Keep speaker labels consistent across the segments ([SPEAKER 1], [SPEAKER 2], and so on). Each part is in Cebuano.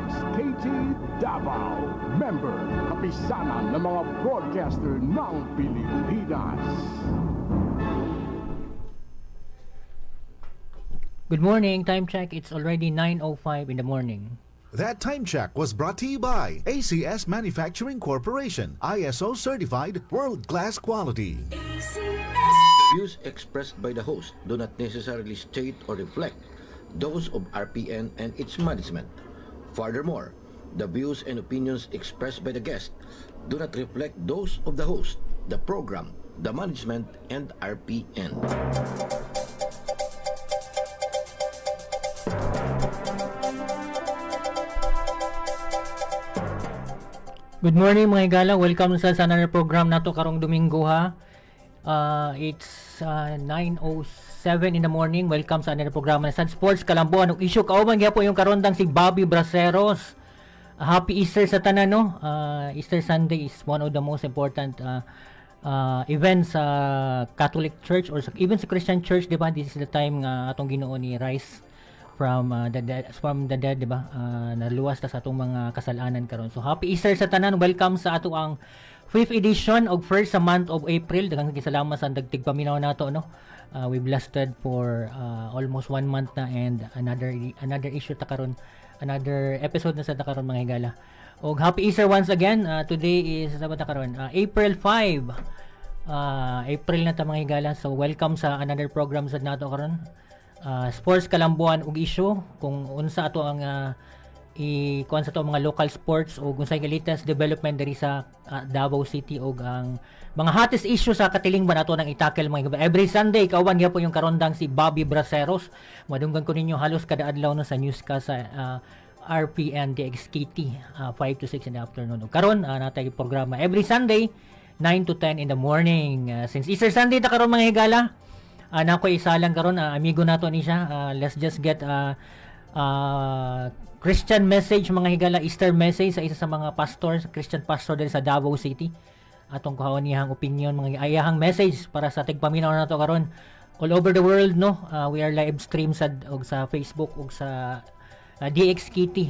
[SPEAKER 1] DXKT Davao. Member, kapisanan ng mga broadcaster ng Pilipinas.
[SPEAKER 2] Good morning. Time check. It's already 9:05 in the morning.
[SPEAKER 3] That time check was brought to you by ACS Manufacturing Corporation, ISO certified world-class quality.
[SPEAKER 4] Views expressed by the host do not necessarily state or reflect those of RPN and its management. Furthermore, the views and opinions expressed by the guest do not reflect those of the host, the program, the management, and RPN.
[SPEAKER 2] Good morning, mga higala. Welcome sa another program nato karong Domingo, ha. It's 9:07 in the morning. Welcome sa another programa na Sad Sports Kalambuan ug Issue. Kauban gyapon yung karondang si Bobby Braceros. Happy Easter sa tanan, no. Easter Sunday is one of the most important events sa Catholic Church or even sa Christian Church, di ba? This is the time nga atong Ginoo ni rise from the dead, di ba? Naluwas ta sa atong mga kasalanan karon. So happy Easter sa tanan. Welcome sa ato ang fifth edition og first sa month of April. Daghang salamat sa nagtigpaminaw nato, no. We've lasted for almost one month na and another another issue ta karon, another episode na sa ta karon, mga higala. Og happy Easter once again. Today is sa ba ta karon? April 5. April na ta, mga higala. So welcome sa another program sa nato karon. Sports Kalambuan ug Issue, kung unsa ato ang i kuan sa to mga local sports o unsay latest development diri sa Davao City og ang mga hottest issue sa katilingban ato nang i-tackle, mga higala. Every Sunday, kauban gyapon yung karondang si Bobby Braceros. Madunggan ko ninyo halos kada adlaw, no, sa newscast sa RPN DXKT, 5 to 6 in the afternoon. Ug karon natay programa every Sunday 9 to 10 in the morning. Since Easter Sunday ta karon, mga higala, na ko isalang karon, amigo nato ni siya. Let's just get a Christian message, mga higala, Easter message sa isa sa mga pastor, Christian pastor diri sa Davao City. Atong kuhaon niyang opinion, mga ayahang message para sa tigpaminaw nato karon all over the world, no. We are live stream sa og sa Facebook ug sa DXKT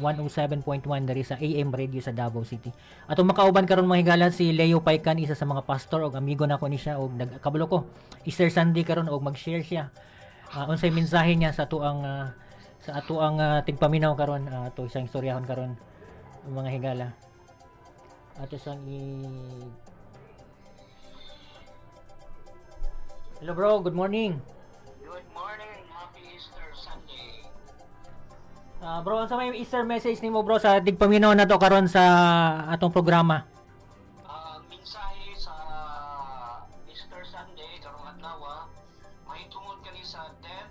[SPEAKER 2] 107.1 diri sa AM radio sa Davao City. Atong makauban karon, mga higala, si Leo Paikan, isa sa mga pastor og amigo nako ni siya, og nagkabalo ko Easter Sunday karon og mag-share siya unsay mensahe niya sa atoang tigpaminaw karon. Ato isang istoryahon karon, mga higala. Ato sang i Hello bro, good morning.
[SPEAKER 5] Good morning. Happy Easter Sunday.
[SPEAKER 2] Bro, unsa may Easter message nimo, bro, sa tigpaminaw nato karon sa atong programa?
[SPEAKER 5] Ang mensahe sa Easter Sunday karong adlaw mahitungod kani sa death,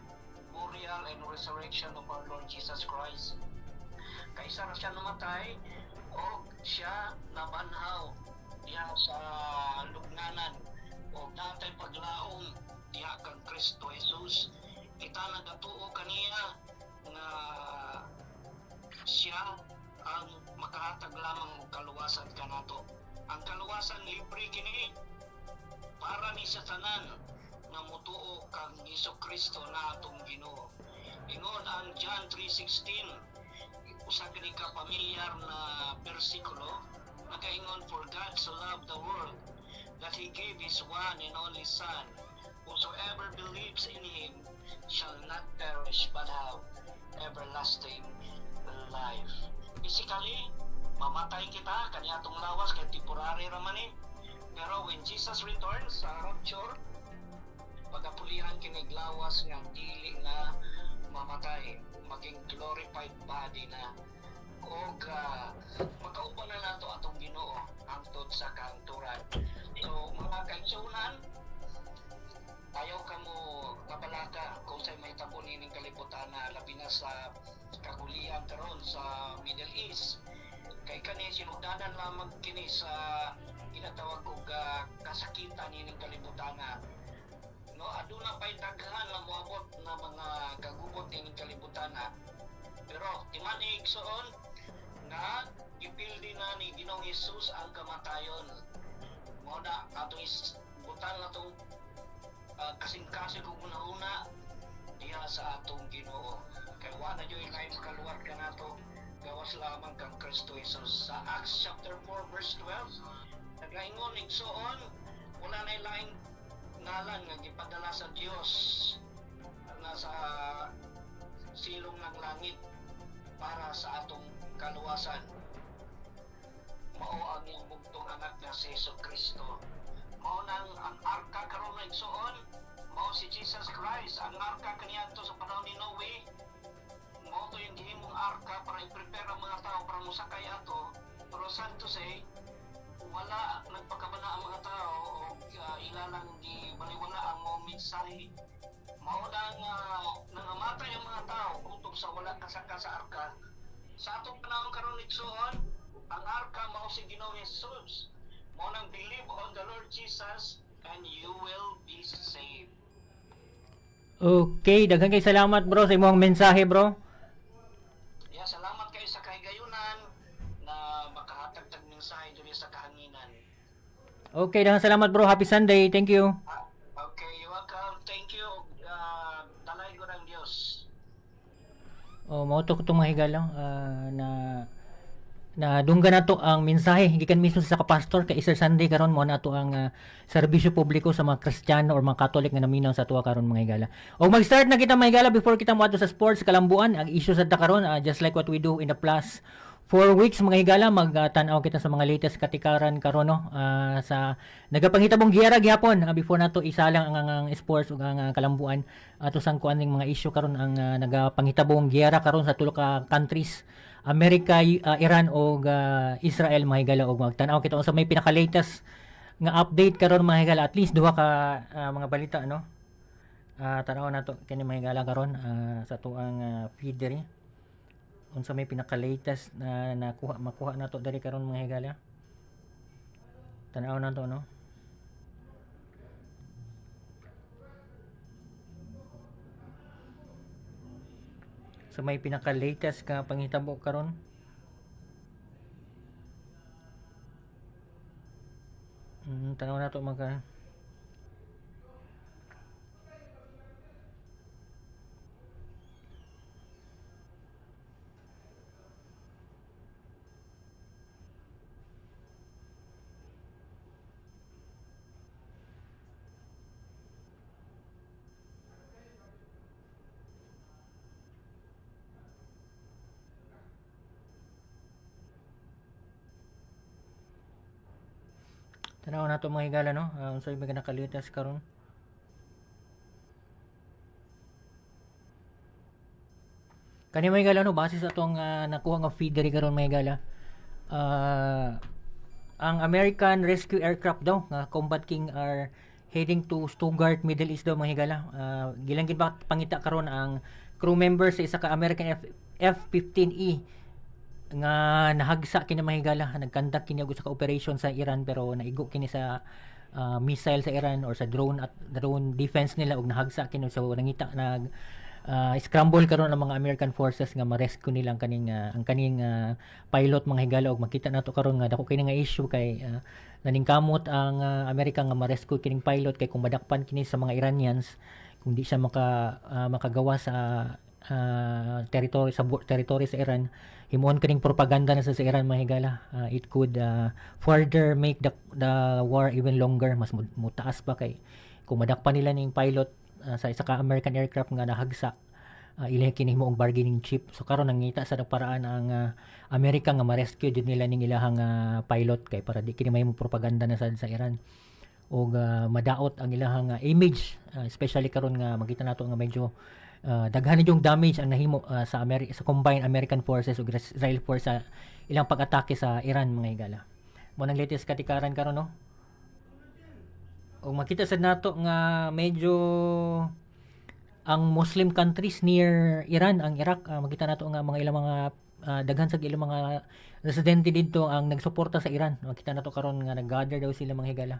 [SPEAKER 5] burial and resurrection of our Lord Jesus Christ. Kaysa ra siya namatay og siya nabanhaw diha sa lugnanan og natay paglaom diha kang Kristo Jesus. Kita nagatuo kaniya nga siya ang makahatag lamang og kaluwasan kanato. Ang kaluwasan libre kini para ni sa tanan nga mutuo kang Hesus Kristo na atong Ginoo. Ingon ang John 3:16, usa kini ka pamilyar na bersikulo, nagaingon, "For God so loved the world that he gave his one and only Son. Whosoever believes in him shall not perish but have everlasting life." Physically, mamatay kita kani atong lawas kay temporary ra man eh. Pero when Jesus returns sa rapture, pagapulihan kinig lawas nga dili na mamatay, maging glorified body na og makauban na nato atong Ginoo hangtod sa kahangturan. So mga kaigsuonan, ayaw ka mo kabalaka kung sa'y may tabo nining kalibutan na labi na sa kagulian karon sa Middle East. Kay kani sinugdanan lamang kini sa ginatawag og kasakitan nining kalibutan, no. Aduna pay daghan na moabot na mga kagubot nining kalibutan, pero timan-i, igsoon, nga gipildi na ni Ginoong Hesus ang kamatayon. Mao na atong isbutan na tong kasing-kasing kung una-una diha sa atong Ginoo. Kay wa na jud lain makaluwat kanato. Gawas lamang kang Kristo Jesus. Sa Acts chapter 4 verse 12, nagaingon, igsoon, wala na laing ngalan nga gipadala sa Dios na sa silong ng langit para sa atong kaluwasan. Mao ang iyang bugtong anak nga si Jesu Kristo. Mao nang ang arka karon, igsoon, mao si Jesus Christ. Ang arka kaniadto sa panahon ni Noe, mao to yung gihimong arka para i-prepare ang mga tao para mosakay ato. Pero sad to say, wala nagpakabana ang mga tao o ila lang gibaliwala ang mga mensahe. Mao nang nangamatay ang mga tao kutob sa wala kasaka sa arka. Sa atong panahon karon, igsoon, ang arka mao si Ginoong Jesus. Mao nang believe on the Lord Jesus and you will be saved.
[SPEAKER 2] Okay, daghan kay salamat, bro, sa imong mensahe, bro.
[SPEAKER 5] Yeah, salamat kayo sa kahigayunan na makahatag tag mensahe diri sa kahanginan.
[SPEAKER 2] Okay, daghan salamat, bro. Happy Sunday. Thank you.
[SPEAKER 5] Ah, okay, you're welcome. Thank you. Dalay ko ng Diyos.
[SPEAKER 2] Oh, mao to itong mga higala na na dunggan nato ang mensahe gikan mismo sa kapastor kay Easter Sunday karon. Mo na ato ang serbisyo publiko sa mga Kristiyano or mga Katolik nga naminaw sa tuwa karon, mga higala. O mag-start na kita, mga higala, before kita moadto sa sports kalambuan ang issue sa ta karon, just like what we do in the past 4 weeks, mga higala, magtan-aw kita sa mga latest katikaran karon, no, sa nagapangitabong giyera gihapon. Before nato isalang ang sports ug ang kalambuan, ato sang kuan ning mga issue karon, ang nagapangitabong giyera karon sa tulo ka countries, Amerika, Iran ug Israel, mga higala, ug magtan-aw kita unsa may pinaka-latest nga update karon, mga higala, at least duha ka mga balita, no. Tan-aw nato kini, mga higala, karon sa tuang feed diri, unsa may pinaka-latest na nakuha makuha nato diri karon, mga higala. Tan-aw nato, no. Sa may pinaka-latest ka panghitabo karon. Tanaw nato mga. Tanaw nato, mga higala, no. Unsa yung mga naka-latest karon. Kani, mga higala, no, base sa atong nakuha nga feed diri karon, mga higala. Ang American Rescue Aircraft daw nga Combat King are heading to Stuttgart, Middle East daw, mga higala. Gilang gid ba pangita karon ang crew members sa isa ka American F-15E nga nahagsa kini, mga higala. Nag-conduct kini og usa ka operation sa Iran pero naigo kini sa missile sa Iran or sa drone at drone defense nila ug nahagsa kini. So nangita, nag scramble karon ang mga American forces nga ma-rescue nila ang kaning pilot, mga higala, ug makita nato karon nga dako kini nga issue kay naningkamot ang Amerika nga ma-rescue kining pilot kay kung madakpan kini sa mga Iranians, kung di siya makagawa sa territory sa territory sa Iran, himuon kining propaganda na sa Iran, mga higala. It could further make the war even longer, mas mutaas pa kay kung madakpan nila ning pilot sa isa ka American aircraft nga nahagsa, ilahi kini mo ang bargaining chip. So karon nangita sa paraan ang Amerika nga ma-rescue jud nila ning ilahang pilot kay para di kini mahimong propaganda na sad sa Iran ug madaot ang ilahang image, especially karon nga makita nato nga medyo daghan na yung damage ang nahimo sa sa combined American forces ug Israel force sa ilang pag-atake sa Iran, mga higala. Mo nang latest katikaran karon, no. Ug makita sad nato nga medyo ang Muslim countries near Iran, ang Iraq, makita nato nga mga ilang mga daghan sa ilang mga residente didto ang nagsuporta sa Iran. Makita nato karon nga nag-gather daw sila, mga higala,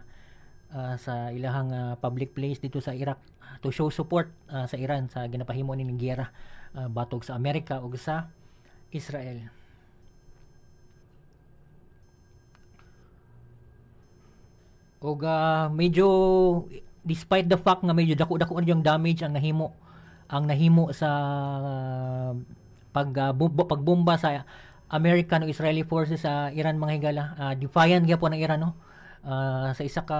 [SPEAKER 2] sa ilahang public place dito sa Iraq to show support sa Iran sa ginapahimo ni giyera batok sa Amerika ug sa Israel. Og medyo despite the fact nga medyo dako-dako yung damage ang nahimo sa pagbomba sa American o Israeli forces sa Iran, mga higala. Defiant gyapon ang Iran, no? Sa isa ka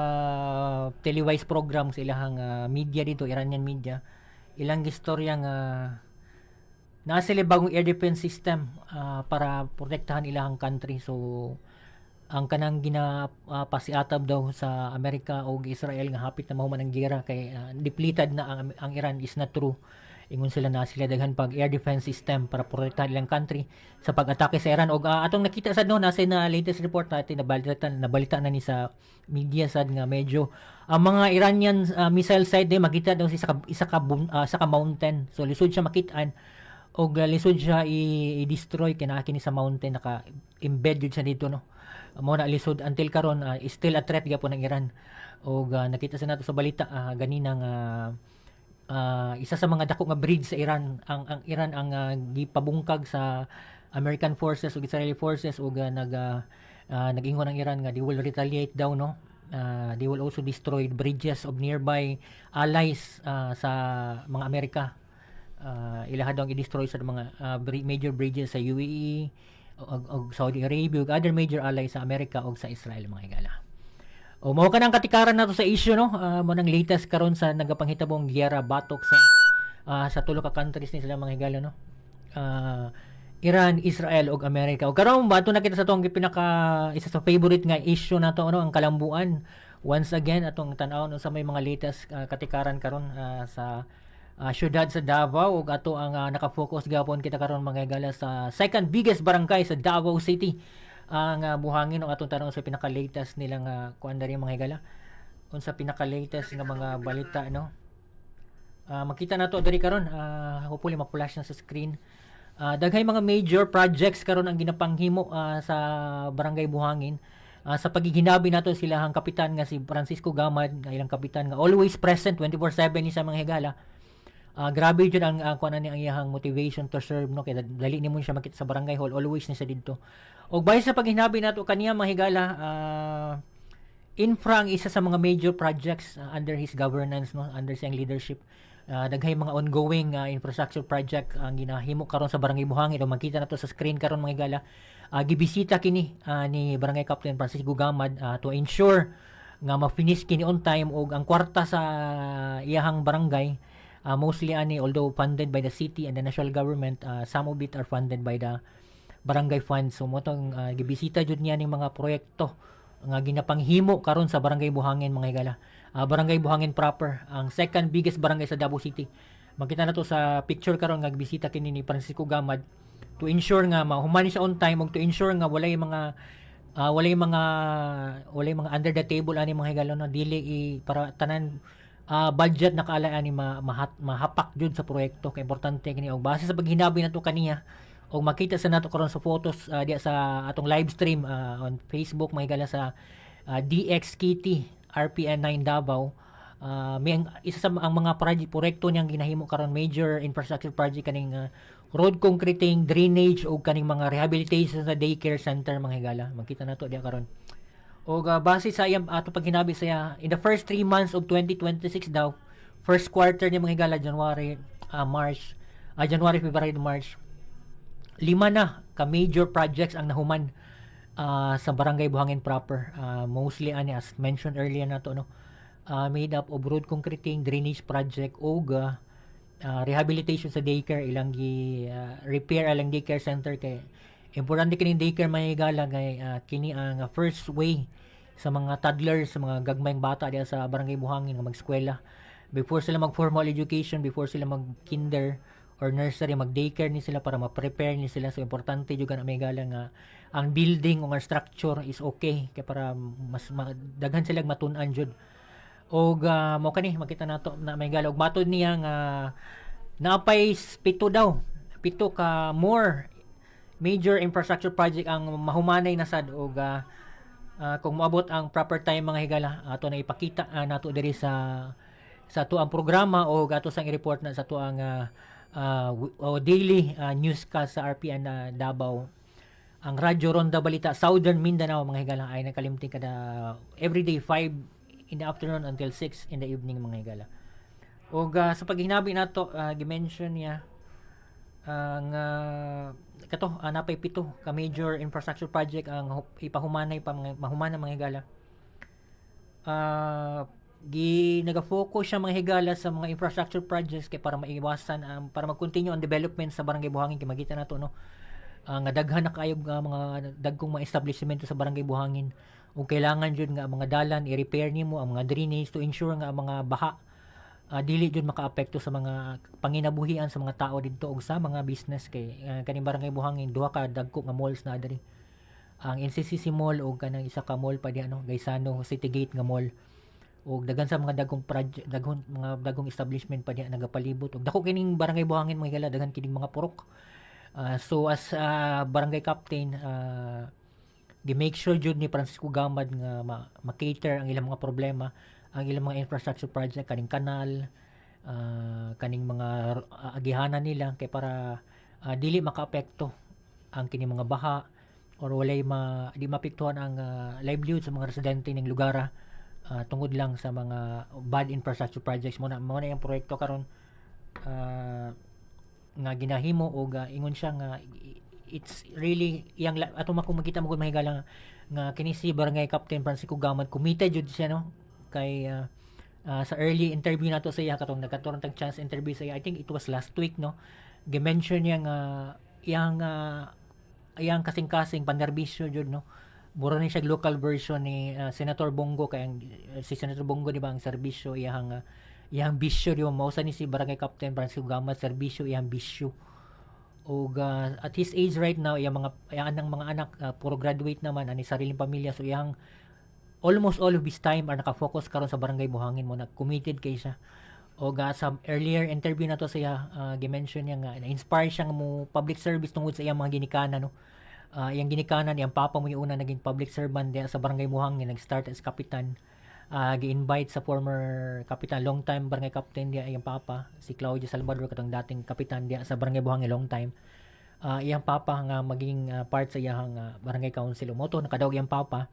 [SPEAKER 2] televised program sa ilahang media dito, Iranian media, ilang gistorya nga naa sila bagong air defense system para protektahan ilahang country. So ang kanang gina pasiatab daw sa Amerika o Israel nga hapit na mahuman ang giyera kay depleted na ang Iran is not true. Ingon sila na sila daghan pag air defense system para protektahan ilang country sa pag-atake sa Iran. Og atong nakita sad, no, nasa na latest report natin, nabalita na ni sa media sad nga medyo ang mga Iranian missile site day makita daw sa isa ka mountain. So lisod siya makitaan og lisod siya i-destroy kay naa kini sa mountain, naka embed jud siya dito, no? Mo na lisod until karon, still a threat gyapon ng Iran. Og nakita sa nato sa balita ganina nga isa sa mga dako nga bridge sa Iran, ang Iran ang gipabungkag sa American forces ug Israeli forces ug nag-ingon ang Iran nga they will retaliate daw, no? They will also destroy bridges of nearby allies sa mga Amerika. Ilaha daw ang i-destroy sa mga major bridges sa UAE og Saudi Arabia ug other major allies sa Amerika ug sa Israel, mga higala. O mao kanang katikaran nato sa issue, no? Mo nang latest karon sa nagapanghitabong giyera batok sa tulo ka countries ni sila, mga higala, no? Iran, Israel ug Amerika. Ug karon bato na kita sa atong pinaka isa sa favorite nga issue nato, ano, ang kalambuan. Once again, atong tan-awon unsa may mga latest katikaran karon sa syudad sa Davao ug ato ang naka-focus gapon kita karon, mga higala, sa second biggest barangay sa Davao City, ang Buhangin, ug atong tan-awon sa pinaka-latest nilang kuan diri, mga higala, unsa pinaka-latest nga mga balita, no? Makita nato diri karon, hopefully ma-flash na sa screen. Daghay mga major projects karon ang ginapanghimo sa Barangay Buhangin. Sa pagiginabi nato sila ang kapitan nga si Francisco Gamad, nga ilang kapitan nga always present 24/7 ni sa mga higala. Grabe jud ang kuan ni ang iyahang motivation to serve, no, kay dali nimo siya makita sa barangay hall, always ni siya didto. Og base sa paghinabi nato kaniya, mga higala, infra ang isa sa mga major projects under his governance, no, under siyang leadership. Daghay mga ongoing infrastructure project ang ginahimo karon sa Barangay Buhangin o makita nato sa screen karon, mga higala. Gibisita kini ni Barangay Captain Francisco Gamad to ensure nga ma-finish kini on time og ang kwarta sa iyahang barangay, mostly ani, although funded by the city and the national government, some of it are funded by the barangay funds. So mo tong gibisita jud niya ning mga proyekto nga ginapanghimo karon sa Barangay Buhangin, mga higala. Barangay Buhangin proper, ang second biggest barangay sa Davao City. Makita na to sa picture karon nga gibisita kini ni Francisco Gamad to ensure nga mahuman siya on time ug to ensure nga walay mga under the table ani, mga higala, no, dili i para tanan budget nakaalay ani mahapak jud sa proyekto kay importante kini. Og base sa paghinabi nato kaniya og makita sa nato karon sa photos diya sa atong live stream on Facebook, mga higala, sa DXKT RPN 9 Davao, may ang, isa sa ang mga project proyekto niyang ginahimo karon, major infrastructure project kaning road concreting, drainage ug kaning mga rehabilitation sa daycare center, mga higala. Makita nato diya karon. Og base sa iyang ato paghinabi sa iya, in the first 3 months of 2026 daw, first quarter ni, mga higala, January, March, January, February, March, lima na ka major projects ang nahuman sa Barangay Buhangin proper. Mostly ani, as mentioned earlier nato, no, made up of road concreting, drainage project ug rehabilitation sa daycare, ilang gi repair ilang daycare center kay importante kining daycare, mga higala, kay kini ang first way sa mga toddlers, sa mga gagmayng bata diya sa Barangay Buhangin nga mag-eskwela. Before sila mag formal education, before sila mag kinder or nursery, mag daycare ni sila para ma-prepare ni sila. So importante jud na, mga higala, nga ang building o ang structure is okay kay para mas daghan sila matun-an jud. Og mo kani makita nato na may gala og matod niya nga naapay pito daw, pito ka more major infrastructure project ang mahumanay na sad. Og kung moabot ang proper time, mga higala, ato na ipakita nato diri sa ato ang programa o ato sang i-report na sa ato ang o daily newscast sa RPN na Davao, ang Radyo Ronda Balita Southern Mindanao, mga higala, ay nakalimti kada everyday 5 in the afternoon until 6 in the evening, mga higala. Og sa paghinabi nato, gi-mention niya Ang kato napay pito ka major infrastructure project ang ipahumanay pa mga mahuman ang mga higala. Gi naga-focus siya, mga higala, sa mga infrastructure projects kay para maiwasan ang para mag-continue ang development sa Barangay Buhangin, kay makita nato, no, nga daghan na kaayo nga mga dagkong mga establishmento sa Barangay Buhangin ug kailangan jud nga ang mga dalan i-repair nimo, ang mga drainage, to ensure nga ang mga baha dili jud makaapekto sa mga panginabuhian sa mga tao didto ug sa mga business, kay kaning Barangay Buhangin, duha ka dagko nga malls na diri, ang NCCC Mall ug kanang isa ka mall pa di ano, Gaisano City Gate nga mall, ug daghan sa mga dagkong project, daghon mga dagkong establishment pa diha nagapalibot, ug dako kining Barangay Buhangin, mga higala, daghan kining mga purok. So as barangay captain, gi make sure jud ni Francisco Gamad nga ma-cater ang ilang mga problema, ang ilang mga infrastructure project, kaning kanal, kaning mga agihanan nila, kay para dili makaapekto ang kining mga baha or walay ma di maapektuhan ang livelihood sa mga residente ning lugar tungod lang sa mga bad infrastructure projects. Mo na yung proyekto karon nga ginahimo og ingon siya nga it's really iyang ato makung makita mo kung mahigala nga kini si Barangay Captain Francisco Gamad, committed jud siya, no, kay sa early interview nato sa iya, katong nagkaturon tag chance interview sa iya, I think it was last week, no, gi-mention niya nga iyang kasing-kasing panerbisyo jud, no. Mura ni siya local version ni Senator Bong Go, kay ang, si Senator Bong Go, di ba, ang serbisyo iyang bisyo, di ba? Mao sa ni si Barangay Captain Francisco Gamad, serbisyo iyang bisyo. Ug at his age right now, iyang anang mga anak puro graduate naman ani sariling pamilya, so iyang almost all of his time are naka-focus karon sa Barangay Buhangin mo na committed kay siya. Og sa earlier interview nato sa iya, gi-mention niya nga na-inspire siya nga mo public service tungod sa iyang mga ginikanan, no. Iyang ginikanan, iyang papa mo yung una naging public servant diya sa Barangay Buhangin, nag-start as kapitan. Gi-invite sa former kapitan, long time barangay captain diya iyang papa, si Claudio Salvador, katong dating kapitan diya sa Barangay Buhangin long time. Iyang papa nga maging part sa iyang barangay council. Mao to nakadaog iyang papa.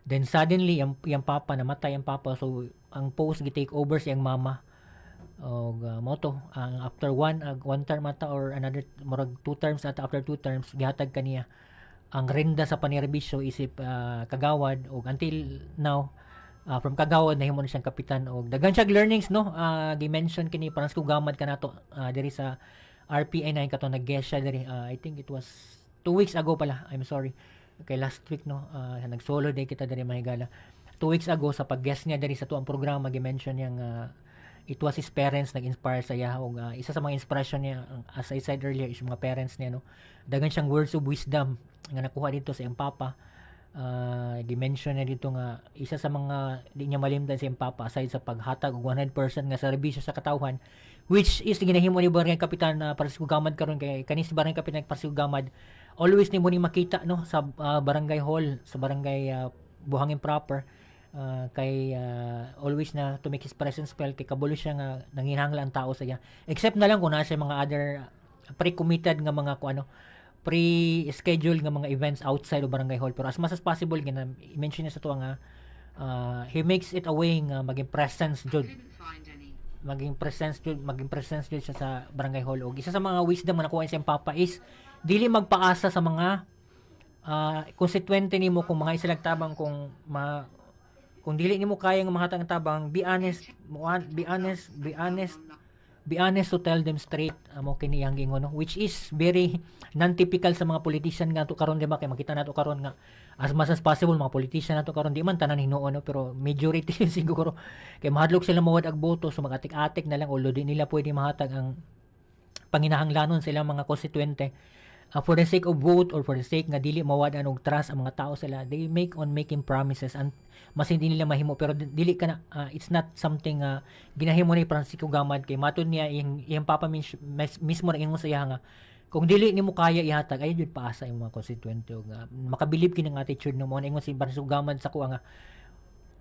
[SPEAKER 2] Then suddenly iyang papa, namatay ang papa, so ang post gi-take over sa iyang mama. Og mao to ang after one term ata or another, murag two terms ata, after two terms gihatag kaniya ang renda sa panerbisyo isip kagawad, og until now, from kagawad nahimo na siyang kapitan og daghan siya learnings, no. Gi-mention kini Francisco Gamad kanato diri sa RPN 9 kato nag-guest siya diri, I think it was 2 weeks ago pala, I'm sorry, kay last week, no, nag-solo day kita diri, mahigala. 2 weeks ago, sa pag-guest niya diri sa tuang programa, gi-mention niya nga it was his parents nag-inspire sa iya, ug isa sa mga inspiration niya, as I said earlier, is yung mga parents niya, no. Daghan siyang words of wisdom nga nakuha dito sa iyang papa. Gi-mention niya dito nga isa sa mga di niya malimtan sa iyang papa, aside sa paghatag og 100% nga serbisyo sa katawhan, which is ginahimo ni Barangay Kapitan na Francisco Gamad karon, kay kani si Barangay Kapitan Francisco Gamad, always nimo ni makita, no, sa barangay hall, sa Barangay Buhangin proper, kay always na to make his presence felt, kay kabalo siya nga nanginahanglan ang tao sa iya, except na lang kung naa siya mga other pre-committed nga mga kung ano, pre-schedule nga mga events outside of barangay hall. Pero as much as possible, gina mention niya sa tuwa nga he makes it a way nga maging presence jud
[SPEAKER 6] Couldn't find any.
[SPEAKER 2] Maging presence jud siya sa barangay hall. Og isa sa mga wisdom nga nakuha sa iyang papa is dili magpaasa sa mga constituente nimo kung mga isilag tabang. Kung dili nimo kaya nga mahatag ang tabang, be honest, be honest, be honest, be honest to tell them straight. Amo kini iyang giingon, no, which is very non-typical sa mga politician nga to karon, di ba? Kay makita nato karon nga as much as possible, mga politician nato karon, di man tanan hinuon, no, pero majority siguro, kay mahadlok sila mawad og boto, so mag-atik-atik na lang, although di nila pwede mahatag ang panginahanglanon sa ilang mga konstituente. For the sake of vote or for the sake nga dili mawad-an og trust ang mga tao sila, they make on making promises and mas hindi nila mahimo. Pero dili ka na, it's not something ginahimo ni Francisco Gamad, kay matud niya iyang papa mismo na ingon sa iya nga kung dili nimo kaya ihatag, ay jud paasa imong mga konstituente. Og makabilib kini nga attitude, no. Mo na ingon si Francisco Gamad sa kuha nga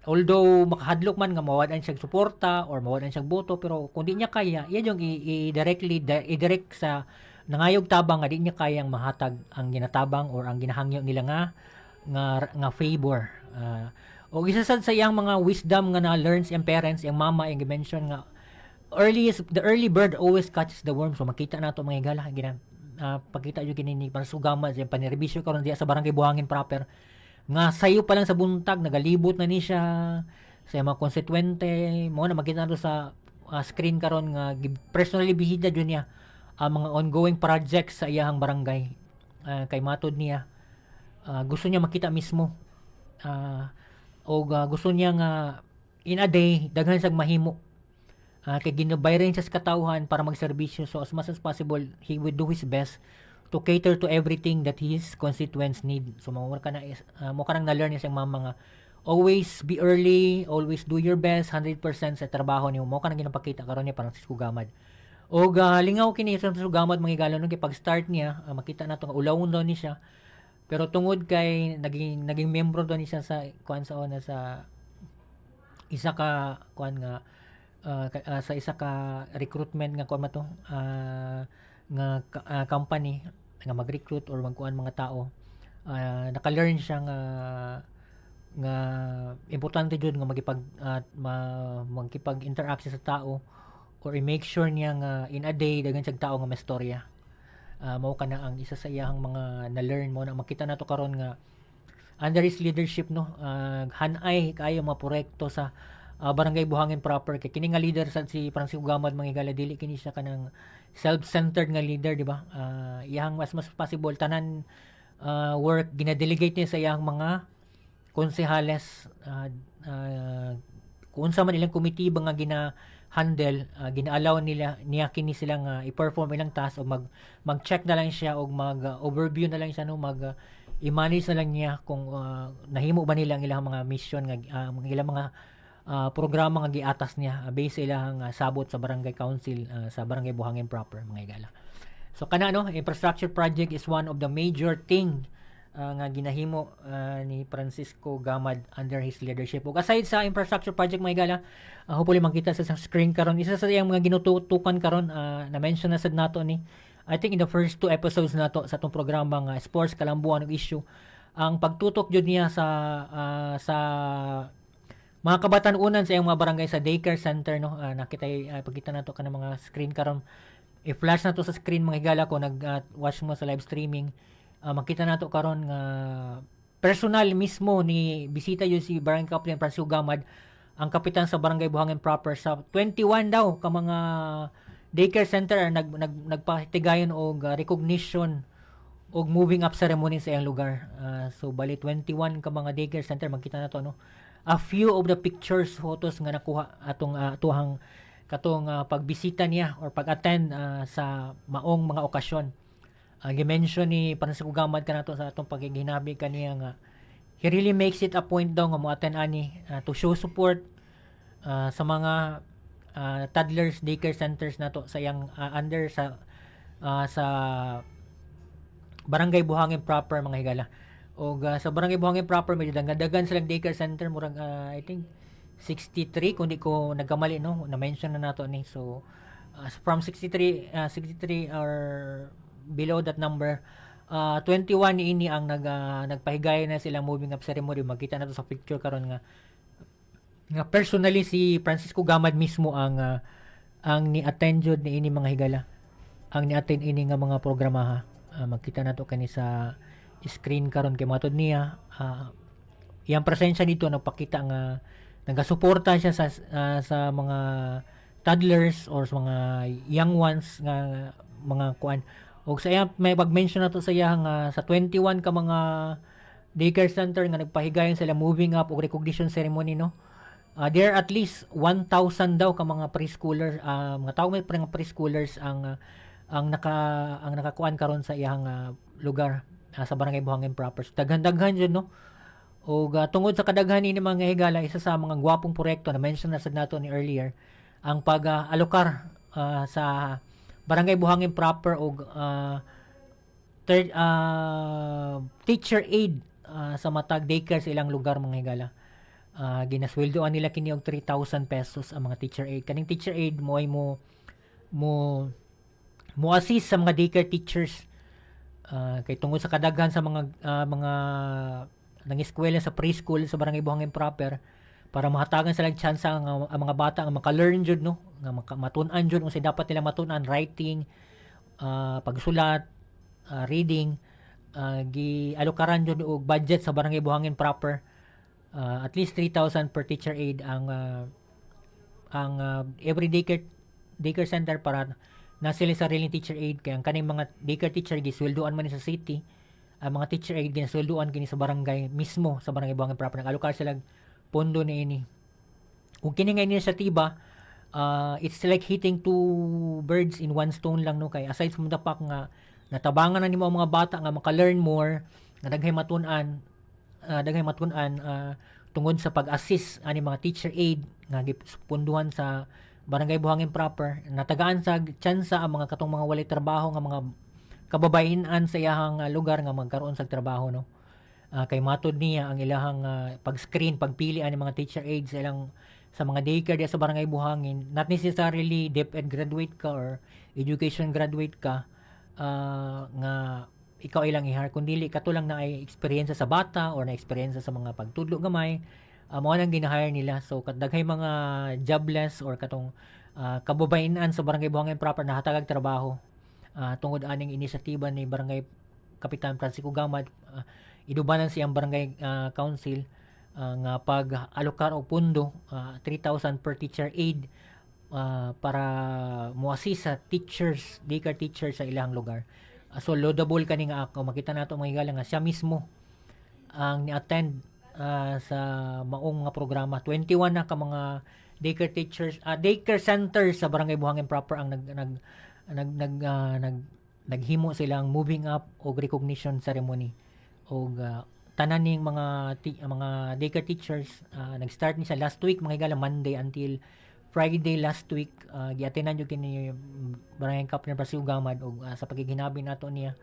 [SPEAKER 2] although makahadlok man nga mawad-an siya suporta or mawad-an siya boto, pero kung di niya kaya, iya yung i-directly i-direct sa nangayog tabang nga di niya kayang mahatag ang ginatabang or ang ginahangyo nila nga favor. Og isa sad sa iyang mga wisdom nga na-learn sa iyang parents, iyang mama, iyang gi-mention nga early the early bird always catches the worm. So makita nato, mga higala, gina Pakita jud kini ni Francisco Gamad sa panerbisyo karon diya sa Barangay Buhangin proper nga sayo pa lang sa buntag nagalibot na ni siya sa mga konstituente. Mo na makita nato sa screen karon nga personally bisita jud niya ang mga ongoing projects sa iyahang barangay. Kay matod niya, gusto niya makita mismo og gusto niya nga in a day daghan siyang mahimo kay ginabayaran siya sa katawhan para magserbisyo. So as much as possible, he would do his best to cater to everything that his constituents need. So mao ka na mo ka nang na-learn niya siyang mama nga always be early, always do your best, 100% sa trabaho niyo. Mo ka nang ginapakita karon ni Francisco Gamad. Og lingaw kini sa Francisco Gamad, mga higala, no, kay pag-start niya, makita nato nga ulawon daw ni siya, pero tungod kay naging naging membro daw ni siya sa kuan sa ona sa isa ka kuan nga sa isa ka recruitment nga kuan man to nga company nga mag-recruit or magkuan mga tao, naka-learn siya nga nga importante jud nga magkipag-interact siya sa tao or i-make sure niya nga in a day daghan siyang tao nga mastorya. Mao kana ang isa sa iyahang mga na-learn. Mo na makita nato karon nga under his leadership, no, hanay kaayo mga proyekto sa Barangay Buhangin proper, kay kini nga leader sa si Francisco Gamad, mga higala, dili kini siya kanang self-centered nga leader, di ba? Iyahang mas mas possible tanan work gina-delegate niya sa iyahang mga konsehales. Kung unsa man ilang committee ba nga gina handle, gina-allow nila niya kini sila nga i-perform ilang task o mag-check na lang siya o mag overview na lang siya, no, mag i-manage na lang niya kung nahimo ba nila ang ilang mga mission nga mga ilang mga programa nga giatas niya based sa ilang sabot sa barangay council sa Barangay Buhangin proper, mga higala. So kana, no, infrastructure project is one of the major thing nga ginahimo ni Francisco Gamad under his leadership. Ug aside sa infrastructure project, mga higala, hopefully makita sa screen karon, isa sa iyang mga ginututukan karon, na mention na sad nato ni I think in the first two episodes nato sa atong programa nga Sports Kalambuan ug Issue, ang pagtutok jud niya sa mga kabatan-unan sa iyang mga barangay sa daycare center, no. Nakita pagkita nato kanang mga screen karon, i-flash na to sa screen, mga higala, ko nag watch mo sa live streaming. Makita nato karon nga personal mismo ni bisita yun si Barangay Captain Francisco Gamad, ang kapitan sa Barangay Buhangin proper, sa 21 daw ka mga daycare center nag, nag nagpatigayon og recognition og moving up ceremony sa iyang lugar. So bali 21 ka mga daycare center. Makita na to, no, a few of the pictures, photos nga nakuha atong atuhang katong pagbisita niya or pag-attend sa maong mga okasyon. Gi-mention ni Francisco Gamad kanato sa atong pagigihinabi kaniya nga he really makes it a point daw nga mo-attend ani to show support sa mga toddlers daycare centers nato sa iyang under sa Barangay Buhangin proper, mga higala. Og sa Barangay Buhangin proper medyo daghan silang daycare center, murag I think 63 kung di ko nagkamali, no, na-mention na nato ni. So from 63 or below that number, 21 niini ang nagpahigayon na sila moving up ceremony. Makita nato sa picture karon nga nga personally si Francisco Gamad mismo ang ni-attend jud niini, mga higala, ang ni-attend ini nga mga programaha. Makita nato kani sa screen karon kay matod niya, iyang presensya dito nagpakita nga nagasuporta siya sa mga toddlers or sa mga young ones nga mga kuan. Og sa iya may pag-mention nato sa iya nga sa 21 ka mga daycare center nga nagpahigayon sila moving up og recognition ceremony, no, there are at least 1,000 daw ka mga preschooler, mga tao may mga preschoolers ang nakakuan karon sa iyang lugar sa Barangay Buhangin proper. So, daghan-daghan jud, no. Og tungod sa kadaghan ini, mga higala, isa sa mga gwapong proyekto na mention na sad nato ni earlier ang pag-alokar sa Barangay Buhangin proper og third, teacher aid sa matag daycare sa ilang lugar, mga higala. Ginasweldoan nila kini og 3,000 pesos ang mga teacher aid. Kaning teacher aid mo ay mo mo mo assist sa mga daycare teachers kay tungod sa kadaghan sa mga nang-eskwela sa preschool sa Barangay Buhangin proper, para mahatagan sila chance ang mga bata nga maka-learn jud, no, nga matun-an jud unsay dapat nila matun-an, writing, pagsulat. reading, gi alokaran jud og budget sa Barangay Buhangin proper, at least 3,000 per teacher aide ang every daycare daycare center para na sila sariling teacher aide, kay ang kaning mga daycare teacher gisweldoan man ni sa city. Ang mga teacher aide ginasweldoan kini sa barangay mismo, sa Barangay Buhangin proper. Nag-alokar sila pondo niini. Ug kini nga inisyatiba, it's like hitting two birds in one stone lang, no, kay aside from the fact nga natabangan na nimo ang mga bata nga maka-learn more, nga daghay matun-an tungod sa pag-assist ani mga teacher aide nga gipunduhan sa Barangay Buhangin proper, natagaan sa tsansa ang mga katong mga walay trabaho nga mga kababayen-an sa iyahang lugar nga magkaroon sa trabaho, no. Kay matod niya, ang ilahang pag-screen, pagpili ani mga teacher aides sa ilang sa mga daycare diya sa Barangay Buhangin, not necessarily DepEd graduate ka or education graduate ka nga ikaw ilang i-hire, kundi kato lang na ay experience sa bata or na experience sa mga pagtudlo gamay, mao nang gina-hire nila. So kadaghay mga jobless or katong kababayen-an sa Barangay Buhangin proper nahatagag trabaho tungod aning inisyatiba ni Barangay Kapitan Francisco Gamad, idubanan siyang barangay council nga pag alokar og pundo, 3,000 per teacher aide, para mo-assist sa teachers, daycare teachers sa ilang lugar. So laudable kani nga ako makita nato, mga higala, nga siya mismo ang ni-attend sa maong mga programa. 21 na ka mga daycare teachers, daycare centers sa Barangay Buhangin proper ang nag nag nag nag nag naghimo silang moving up og recognition ceremony. Og tanan ning mga daycare teachers, nag-start ni sa last week, mga higala, Monday until Friday last week, giatenan jud kini Barangay Captain Francisco Gamad. Og sa pagiginabi nato niya,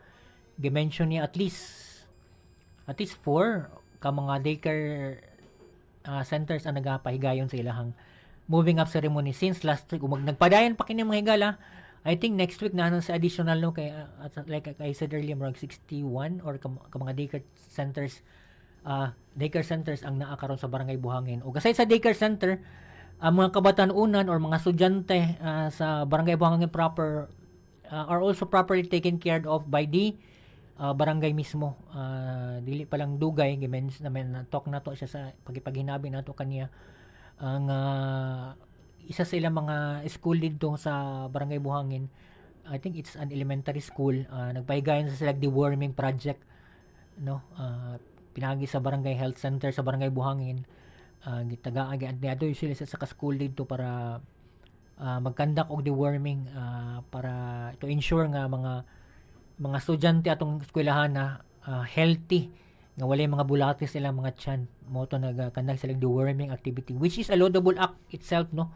[SPEAKER 2] gi-mention niya at least four ka mga daycare centers ang nagapahigayon sa ilahang moving up ceremony since last week. Ug nagpadayon pa kini, mga higala. I think next week na sa additional, no, kay like I said earlier, murag 61 or ka mga daycare centers ang naa karon sa Barangay Buhangin. Ug aside sa daycare center, ang mga kabatan-unan or mga estudyante sa Barangay Buhangin proper are also properly taken care of by the barangay mismo. Dili pa lang dugay, gi-mention naman na talk nato siya sa pagipaghinabi nato kaniya, ang isa sa ilang mga school dito sa Barangay Buhangin, I think it's an elementary school, nagpahigayon sa sila deworming project, no, pinagi sa Barangay Health Center sa Barangay Buhangin. Gitagaan niadto sila sa ka school dito para mag-conduct og deworming, para to ensure nga mga estudyante atong eskwelahan na healthy, nga walay mga bulatis silang mga tiyan. Mo to nag-conduct sila deworming activity, which is a laudable act itself, no,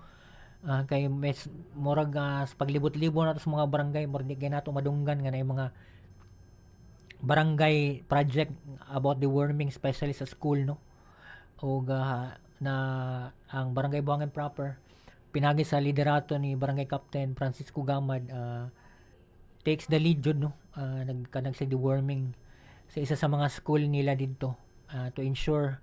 [SPEAKER 2] kay mes murag sa paglibot-libot nato sa mga barangay, murag di kay nato madunggan nga naay mga barangay project about deworming, especially sa school, no. Og na ang Barangay Buhangin proper, pinagi sa liderato ni Barangay Captain Francisco Gamad, takes the lead jud, no, nagkanag sa deworming sa isa sa mga school nila didto, to ensure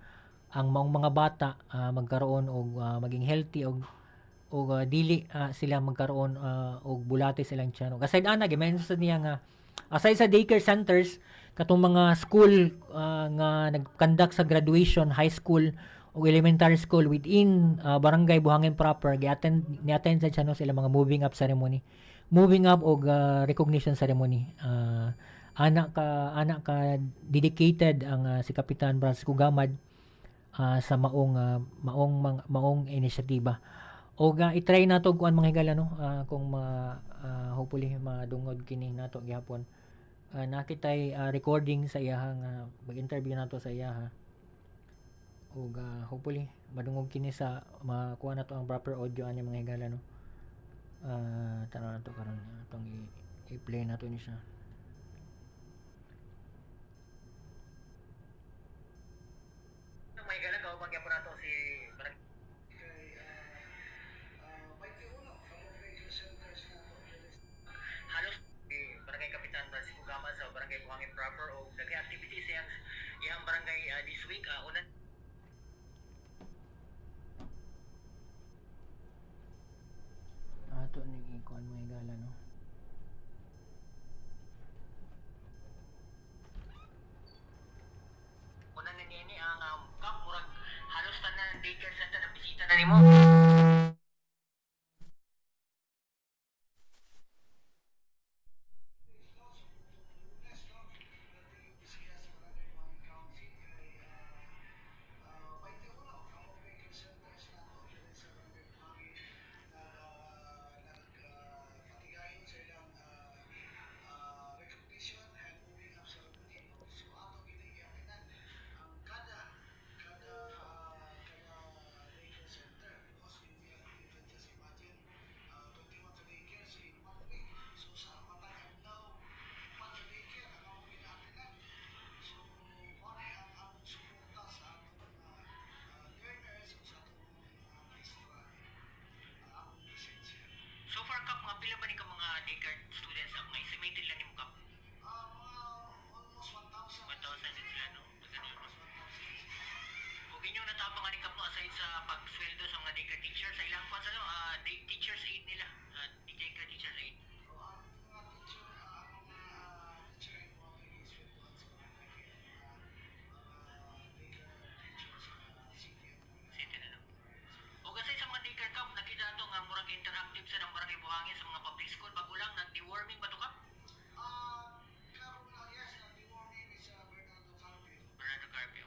[SPEAKER 2] ang maong mga bata magkaroon og maging healthy og dili sila magkaroon og bulate sa ilang tiyan. Aside ana, gi-mention sa niya nga aside sa daycare centers, katong mga school nga nag-conduct sa graduation, high school o elementary school within Barangay Buhangin proper, gi-attend ni-attend sa siya, no, sila mga moving up ceremony, moving up og recognition ceremony. Ana ka dedicated ang si Kapitan Francisco Gamad sa maong inisyatiba. Og i-try nato kuan, mga higala, no, kung hopefully madungog kini nato gihapon. Nakitay recording sa iyahang mag-interview nato sa iyaha ug hopefully madungog kini sa makuha nato ang proper audio ani, mga higala, no. Tanaw nato karon, atong i-play nato ni siya. Mga higala, kauban gyapon nato si halos Barangay Kapitan Francisco Gama sa Barangay Buhangin proper o daghay activities iyang iyang barangay this week. Una ato ning ikuan, mga higala, no. daycare center na bisita na nimo? So far, Kap, mga pila ba ni ka mga daycare students ang mga estimated lang nimo, Kap? 1,000 din sila, no? Ganun. Ug inyong natabang ani, Kap, no, aside sa pagsweldo sa mga daycare teacher sa ilang kwan sa no, day, teachers aid nila, daycare teachers aid. City na, no? O kasi sa mga daycare, Kap, nakita nato nga murag interactive sa ng barangay Buhangin sa mga public school bago lang nag-deworming ba to, Kap? Bernardo Carpio.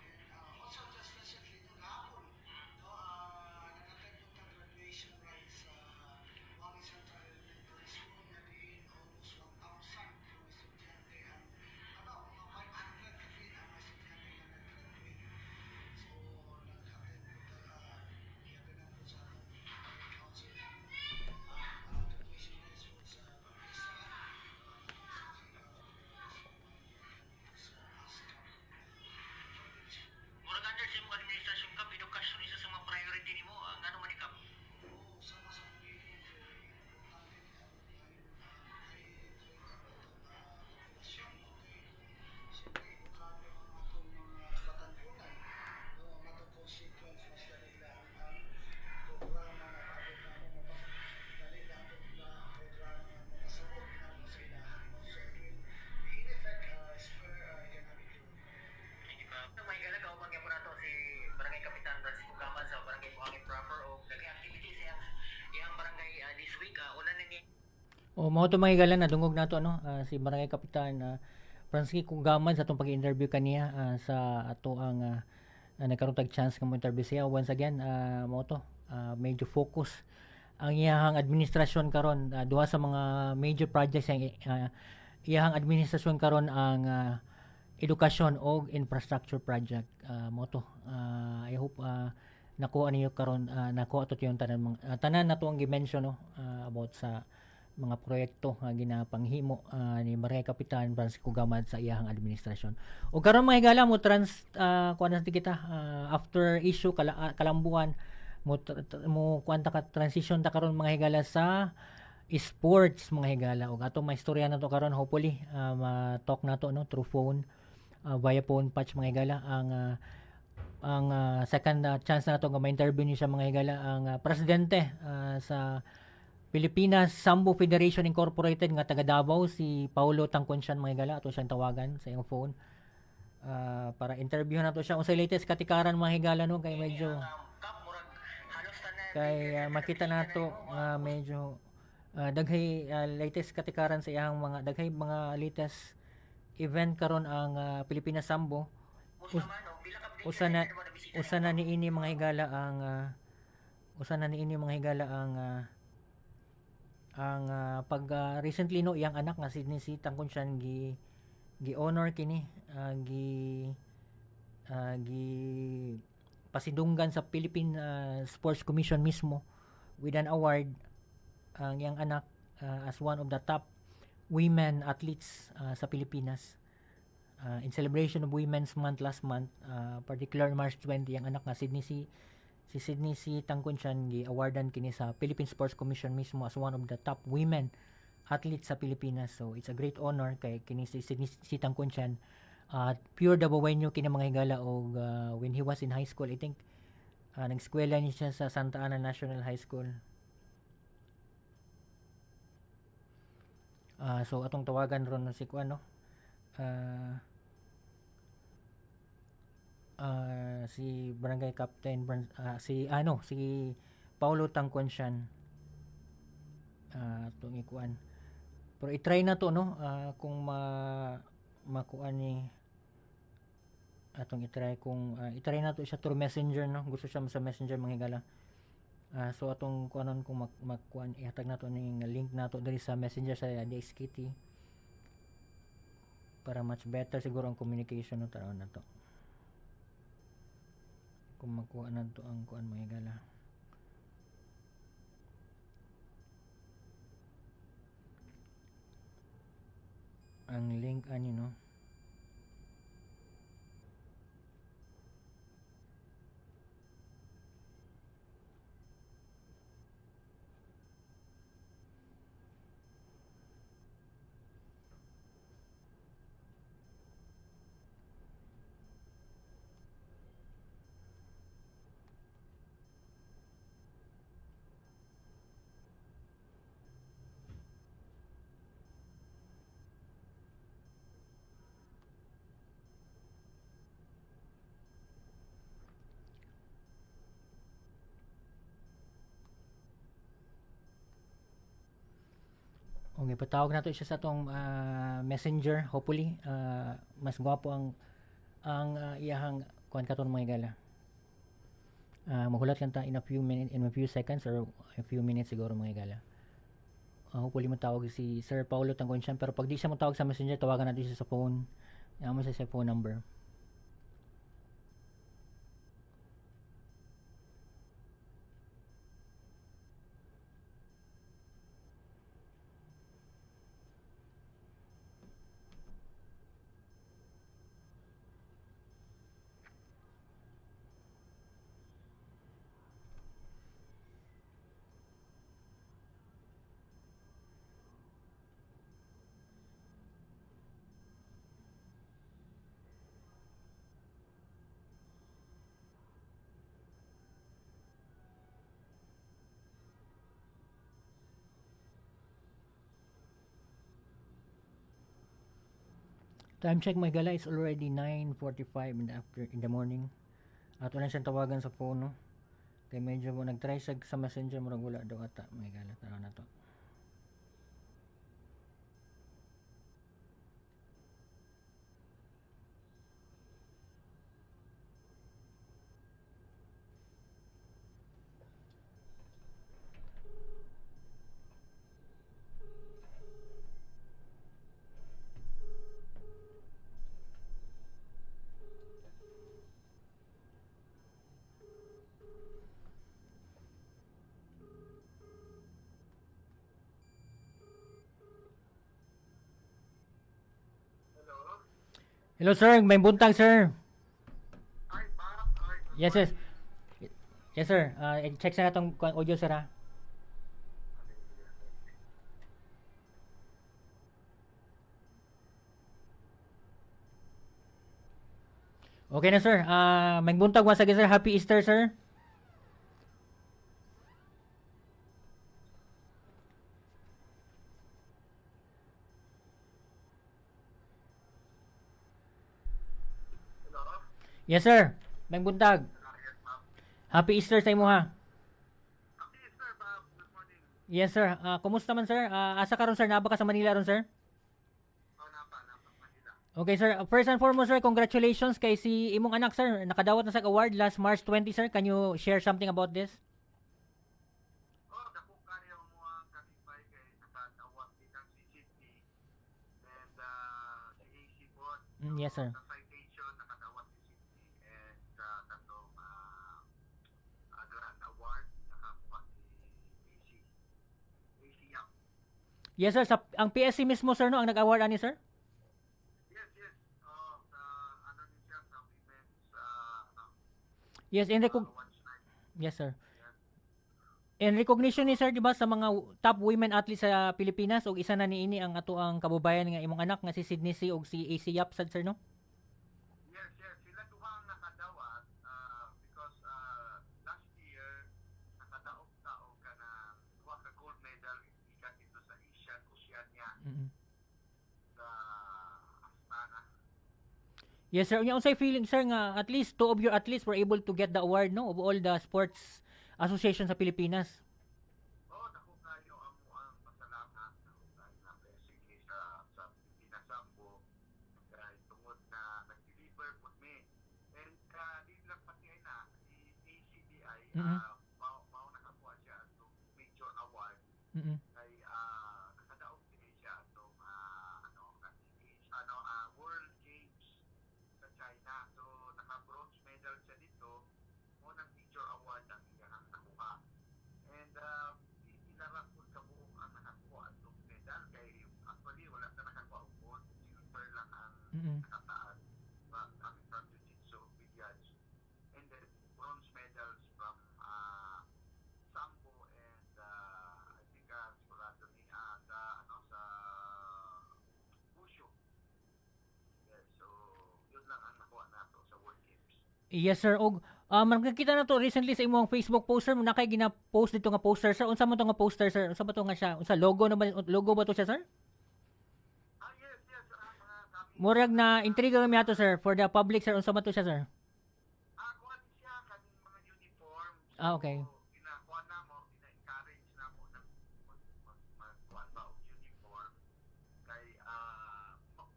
[SPEAKER 2] Murag under sa imong administrasyon, Kap, edukasyon isa sa mga priority nimo. Ngano man ni, Kap? Thank you, Kap. May galag ako magyapon nato si Barangay Kapitan Francisco Gaman sa Barangay Buhangin proper o daghay activities iyang iyang barangay this week. Una na ni O mao to, mga higala, nadungog nato ano si Barangay Kapitan Francisco Gaman sa atong pag-interview kaniya sa ato ang nagkaroon tag chance nga mo interview siya once again. Mao to, medyo focus ang iyahang administrasyon karon. Duha sa mga major projects ang iyahang administrasyon karon ang edukasyon og infrastructure project. Mao to. I hope nakuha niyo karon, nakuha to yung tanan mga tanan nato ang gi-mention, no, about sa mga proyekto nga ginapanghimo ni Barangay Kapitan Francisco Gamad sa iyahang administrasyon. O karon, mga higala, mo trans kuan na kita after issue kalambuan mo kuan ta ka transition ta karon, mga higala, sa sports, mga higala, ug atong maistorya nato karon, hopefully ma-talk nato, no, through phone, via phone patch, mga higala, ang second chance nato nga ma-interview niya siya, mga higala, ang presidente sa Pilipinas Sambo Federation Incorporated nga taga Davao, si Paulo Tangconcian, mga higala. Ato siyang tawagan sa iyang phone para interview nato siya unsay latest katikaran, mga higala, no, kay medyo kay makita nato nga medyo daghay latest katikaran sa iyang mga daghay mga latest event karon ang Pilipinas Sambo. Usa na niini, mga higala, ang usa na niini, mga higala, ang pag recently, no, iyang anak nga Sydney C. Tangconcian gi gi honor kini, gi gi pasidunggan sa Philippine Sports Commission mismo with an award ang iyang anak as one of the top women athletes sa Pilipinas. In celebration of Women's Month last month, particular March 20, ang anak nga Sydney C si Sydney C. Tangconcian gi awardan kini sa Philippine Sports Commission mismo as one of the top women athletes sa Pilipinas. So it's a great honor kay kini si Sydney C. Tangconcian, pure Dabawenyo kini, mga higala, og when he was in high school, I think nag-eskwela ni siya sa Santa Ana National High School. So atong tawagan ron si kuan, no. Si Barangay Captain si ano, si Paulo Tangkonsyan atong ikuan. Pero i-try na to, no, kung makuan ni atong i-try kung i-try na to siya through Messenger, no. Gusto siya sa Messenger, mga higala. So atong kuanon kung makuan, ihatag nato ning link nato diri sa Messenger sa DXKT para much better siguro ang communication, no. Taron na to kung makuha na to ang kuan, mga higala. Ang link ani, no. Okay, patawag nato siya sa atong Messenger. Hopefully, mas gwapo ang iyahang kuan katon, mga higala. Maghulat lang ta in a few minutes, in a few seconds or a few minutes siguro, mga higala. Hopefully matawag si Sir Paulo Tangkonsyan, pero pag di siya matawag sa Messenger, tawagan natin siya sa phone. Naa siya sa phone number. Time check, mga higala, it's already 9:45 in the morning. Ato lang siyang tawagan sa phone, no. Kay medyo mo nag-try sa Messenger, murag wala daw ata, mga higala. Tara na to. Hello, sir, maayong buntag, sir.
[SPEAKER 6] Ay, Bob. Ay, good
[SPEAKER 2] Yes. Yes, sir. Check sa natong kuan audio, sir, ha. Okay na, sir. Maayong buntag once again, sir. Happy Easter, sir.
[SPEAKER 6] Hello?
[SPEAKER 2] Yes, sir. Maayong buntag.
[SPEAKER 6] Ah, yes, Bob.
[SPEAKER 2] Happy Easter sa imo, ha.
[SPEAKER 6] Happy Easter, Bob. Good morning.
[SPEAKER 2] Yes, sir. Kumusta man, sir? Asa karon, sir? Naa ba ka sa Manila ron, sir?
[SPEAKER 6] Oh, napa, Manila.
[SPEAKER 2] Okay, sir. First and foremost, sir, congratulations kay si imong anak, sir. Nakadawat na sa award last March 20, sir. Can you share something about this?
[SPEAKER 6] Oh, dako kayo mo ang kalipay kay nakadawat din ang si Sydney and si AC pod.
[SPEAKER 2] Yes, sir.
[SPEAKER 6] Sa citation, nakadawat si Sydney and katong Grand Award, nakakuha si AC. AC Yap.
[SPEAKER 2] Yes, sir. Ang PSC mismo, sir, no, ang nag-award ani, sir?
[SPEAKER 6] Yes. Oh, sa ano din siya sa women's ano,
[SPEAKER 2] Yes, in
[SPEAKER 6] awards night.
[SPEAKER 2] Yes, sir. In recognition ni sir, di ba, sa mga top women athletes sa Pilipinas ug isa na niini ang ato ang kababayan nga imong anak nga si Sydney C ug si AC Yap sad, sir, no?
[SPEAKER 6] Yes. Sila duha ang nakadawat because last year nakadaog tao ka na duha ka gold medal gikan dito sa Asian Oceania sa Astana.
[SPEAKER 2] Yes, sir. Unya, unsay feeling, sir, nga at least two of your athletes were able to get the award, no, of all the sports association sa Pilipinas?
[SPEAKER 6] Oh, dako kayo amo ang pasalamat, dako kayo na blessing ni sa Pilipinas Sambo kay tungod na nag-deliver pud mi. And di lang pati ay na ACDI mao nakakuha siya atong major award kay nakadaog din siya atong ano kaning ano World Games sa China. So naka bronze medal siya dito, mao nang major award ang iyang nakuha. And ila ra pud kabuok ang nakakuha atong medal kay actually wala ta nakakuha og gold, silver lang ang nakataas coming from Jiu-Jitsu Bilyards and then bronze medals from Sambo and I think sigurado ni sa ano sa Wushu. Yeah, so yun lang ang nakuha nato sa World Games.
[SPEAKER 2] Yes, sir. Og nakita na to recently sa imong Facebook post, sir, na kay gina-post dito nga poster, sir. Unsa man to nga poster, sir? Unsa ba to nga siya? Unsa logo na ba, logo ba to siya, sir?
[SPEAKER 6] Ah, yes, mga kami
[SPEAKER 2] Murag na intriga kami ato, sir, for the public, sir. Unsa man to siya, sir?
[SPEAKER 6] Kuha ni siya kaning mga uniform. So,
[SPEAKER 2] Ah, okay.
[SPEAKER 6] ginakuha namo, gina-encourage namo na magkuhan ba og uniform kay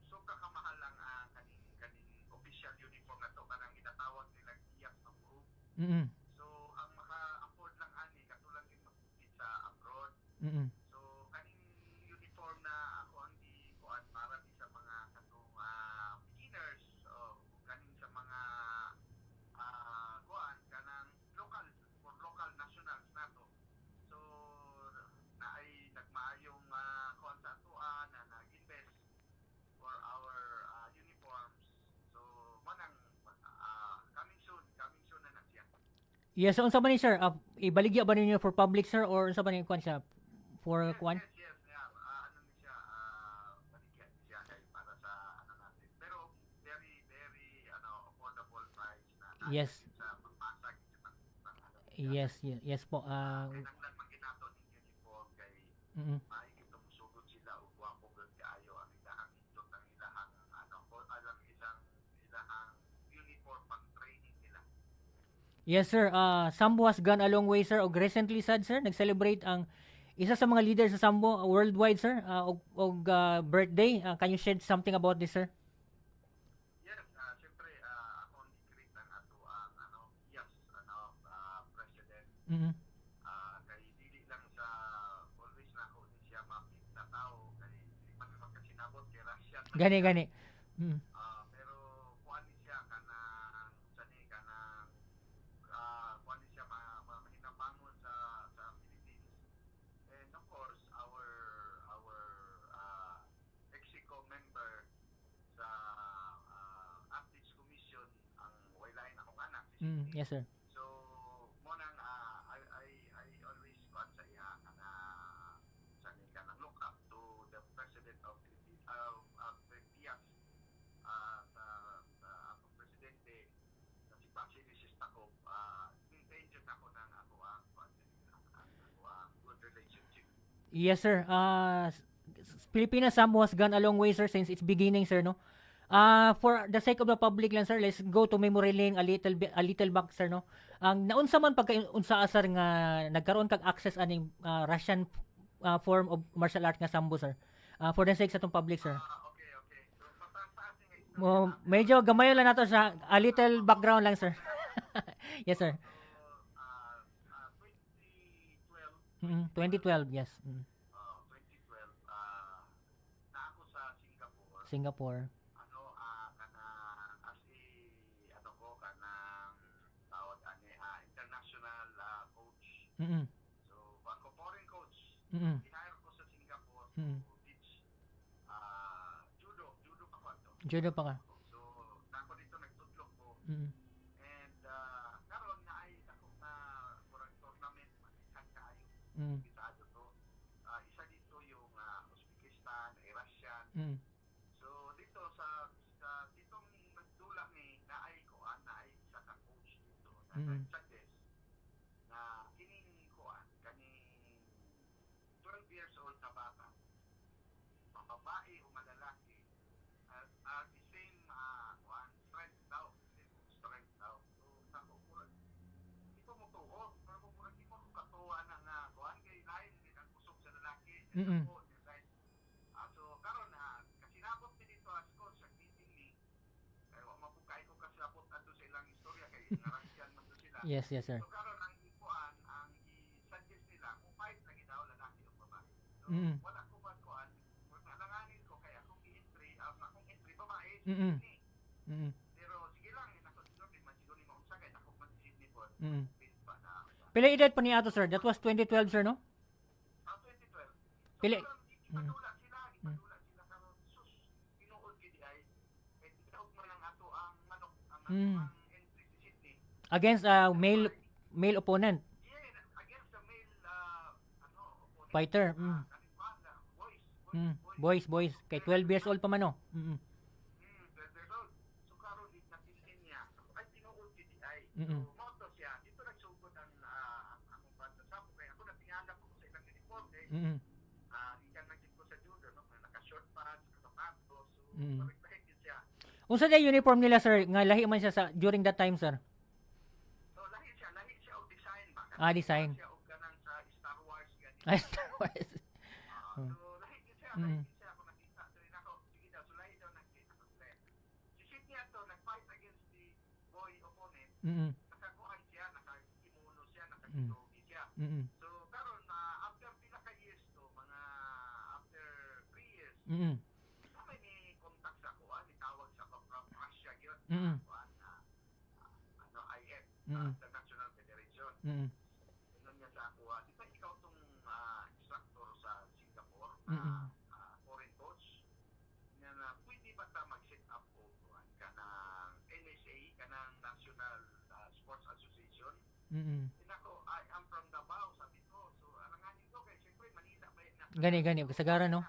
[SPEAKER 6] sobra ka mahal lang kaning official uniform na to, kanang ginatawag nilang IAS approved. So ang maka-afford lang ani katulang din mag sa abroad. So kaning uniform na ako ang gikuan para ni sa mga katong beginners o kaning sa mga kuan kanang local, for local nationals nato. So naay nagmaayong kuan sa atoa na nag-invest for our uniforms. So manang coming soon na na siya.
[SPEAKER 2] Yes, so unsa ba ni, sir? Ibaligya ba ninyo for public, sir, or unsa ba ni kuan siya for kuan?
[SPEAKER 6] Yes, yeah. Ano ni siya, baligya siya kay para sa ano natin. Pero very, very ano affordable price na sa pagpasag sa pang, ano siya.
[SPEAKER 2] Yes po.
[SPEAKER 6] Kinahanglan man ginato ning uniform kay maayo ito musugod sila og gwapo gyud kaayo ang ilahang indot, ang ilahang ano ko alang isang ilahang uniform pang training nila.
[SPEAKER 2] Yes, sir. Sambo has gone a long way, sir. Og recently sad, sir, nag-celebrate ang isa sa mga leaders sa Sambo worldwide, sir, og birthday. Can you share something about this, sir?
[SPEAKER 6] Yes, siyempre ako ang gi-greet ang ato ang ano yes ano president kay dili lang sa always na ako ni siya ma-meet na tao kay dili man mi magkasinabot kay Russian man
[SPEAKER 2] Gani,
[SPEAKER 6] siya.
[SPEAKER 2] gani.
[SPEAKER 6] Pero kuan ni siya kanang sa ni kanang kuan ni siya mahinabangon sa Philippines and of course our EXCO member sa Athletes Commission ang waylain akong anak si Sydney.
[SPEAKER 2] Yes, sir.
[SPEAKER 6] So mo nang I always kuan sa iya kana sa ni kanang look up to the president of Philippines, Pilipinas, sa atong presidente na si Vasily Shestakov. Maintain jud nako nang ako ang kuan ang ako ang good relationship.
[SPEAKER 2] Yes, sir. Pilipinas Sambo has gone a long way, sir, since its beginning, sir, no? For the sake of the public lang, sir, let's go to memory lane a little bit, a little back, sir, no? Ang naunsa man pagka unsa sir nga nagkaroon kag access aning Russian form of martial art nga Sambo, sir? For the sake sa atong public, sir.
[SPEAKER 6] Ah, okay. So mataas nga istorya
[SPEAKER 2] Mo medyo gamay lang nato sa a little background lang, sir. Yes, sir.
[SPEAKER 6] So 2012.
[SPEAKER 2] 2012, yes.
[SPEAKER 6] 2012 na ako sa Singapore.
[SPEAKER 2] Singapore.
[SPEAKER 6] Ano kana as a ano ko kanang tawag ani international coach. So ako foreign coach. I-hire ko sa Singapore to teach judo, judo pa ko ato.
[SPEAKER 2] Judo pa ka.
[SPEAKER 6] So nako dito nagtudlok ko and karon na ay dako na murag tournament matikhan kaayo. Bisado to. Isa dito yung Uzbekistan, eh, Russian. So dito sa ditong nagdula ni naay kuan, naay isa ka coach dito na nag-suggest na kining kuan kaning 12 years old na bata, mababae o malalaki, are the same kuan sa Ako, guys. So karon kasinabot ni dito as coach sa meeting ni kay wa man ko kay ko kasabot adto sa ilang istorya kay narasyan man to sila.
[SPEAKER 2] Yes, yes, sir.
[SPEAKER 6] So karon ang ikuan, ang i-suggest nila kung fight lagi daw lalaki o babae. So wala ko man kuan, kung alanganin ko kay akong i-entry, ang akong entry babae si Sydney. Pero sige lang, nako siguro di man siguro ni maunsa kay dako man si Sydney po. Pa na.
[SPEAKER 2] Pila edad pa ni ato, sir? That was 2012, sir, no?
[SPEAKER 6] Ah, 2012. So karon gipadula sila, gipadula sila karon, sus, tinuod gid ay kay tinuod man ang ato ang manok, ang ato ang entry si Sydney.
[SPEAKER 2] Against a male opponent,
[SPEAKER 6] Yeah, against the male ano, opponent.
[SPEAKER 2] Fighter.
[SPEAKER 6] Kaning kuan na, boys, boys, boys.
[SPEAKER 2] Boys, boys. Kay 12 years old pa man, no?
[SPEAKER 6] 12 years old. So karon di napilin niya. Ay, tinuod gid ay. So mao to siya. Dito nagsugod ang akong banda sa kay ako natingala ko sa ilang uniform kay ikan lang ko sa judo, no, naka short pants, naka sapatos. So balik gid siya.
[SPEAKER 2] Unsa day uniform nila, sir? Nga lahi man siya sa during that time, sir.
[SPEAKER 6] So lahi siya og design ba?
[SPEAKER 2] Ah, design.
[SPEAKER 6] Siya og kanang sa Star Wars gani.
[SPEAKER 2] Ay, Star Wars.
[SPEAKER 6] So lahi gid siya, lahi gid siya ako nakita. So nako, sige daw, so lahi daw nakita ko sila. Si Sydney ato nag-fight against the boy opponent. Nakakuan siya, nakakimono siya, nakakilogi siya. So karon na after pila ka years to, mga after 3 years, na may ni contact sa ako, ni tawag sa ako from Russia gyud. Kuan na ano, IF, International Federation. Ingon niya sa ako, di ba ikaw tong instructor sa Singapore, na foreign coach? Nga na pwede ba ta mag-set up og kuan kanang NSA, kanang National Sports Association? Nako, I am from Davao, sabi ko. So, alanganin ko kay siyempre Manila ba yun na.
[SPEAKER 2] Gani, gani. Kasagaran, no?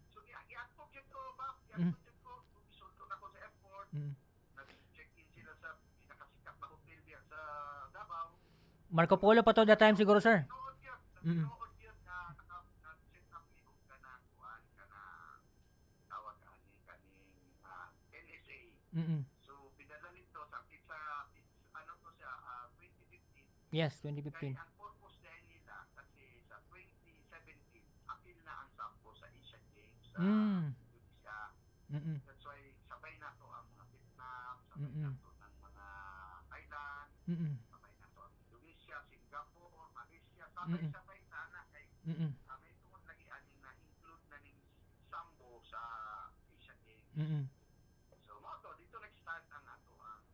[SPEAKER 6] So, giadto gyud ko, ba? Giadto gyud ko. Gisulto na ko sa airport. Nag-check-in sila sa pinakasikat na hotel diyan sa Davao.
[SPEAKER 2] Marco Polo pa to that time siguro, sir.
[SPEAKER 6] Tinuod gyud, tinuod gyud na naka nag-set up ni og kanang kuan, kanang tawag ani kaning NSA. So, pidala nito sa sa ano to siya, 2015.
[SPEAKER 2] Yes,
[SPEAKER 6] Kay
[SPEAKER 2] 2015.
[SPEAKER 6] ang purpose dahil nila kasi sa 2017 apil na ang Sambo sa Asian Games sa Indonesia. That's why sabay na to ang mga Vietnam, sabay na to ng mga Thailand, sabay na to ang Indonesia, Singapore, Malaysia, sabay-sabay na na kay may tungod lagi ani na include na ning Sambo sa Asian Games. So mao to dito nag-start ang ato ang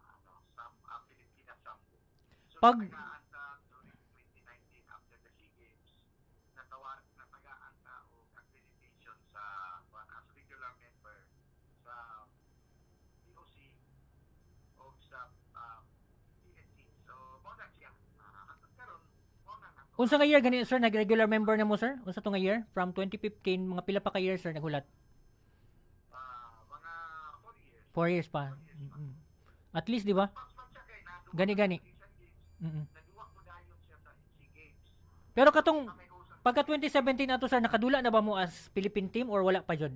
[SPEAKER 6] ano Sam Pilipinas Sambo. So natagaan ta during 2019 after the SEA Games, natawag natagaan ta og accreditation sa kuan as regular member sa POC o sa PSC. So mao na siya. Hangtod karon mao na nga to.
[SPEAKER 2] Unsa nga year gani, sir, nag-regular member na mo, sir? Unsa to nga year? From 2015, mga pila pa ka year, sir, naghulat?
[SPEAKER 6] Mga 4 years.
[SPEAKER 2] 4 years pa. At least, di ba?
[SPEAKER 6] Pas man siya kay naduwa
[SPEAKER 2] Gani
[SPEAKER 6] sa
[SPEAKER 2] gani.
[SPEAKER 6] Asian Games. Naduwa ko dayon siya sa SEA Games.
[SPEAKER 2] Pero katong
[SPEAKER 6] Sa may usap.
[SPEAKER 2] pagka 2017 ato, sir, nakadula na ba mo as Philippine team or wala pa jud?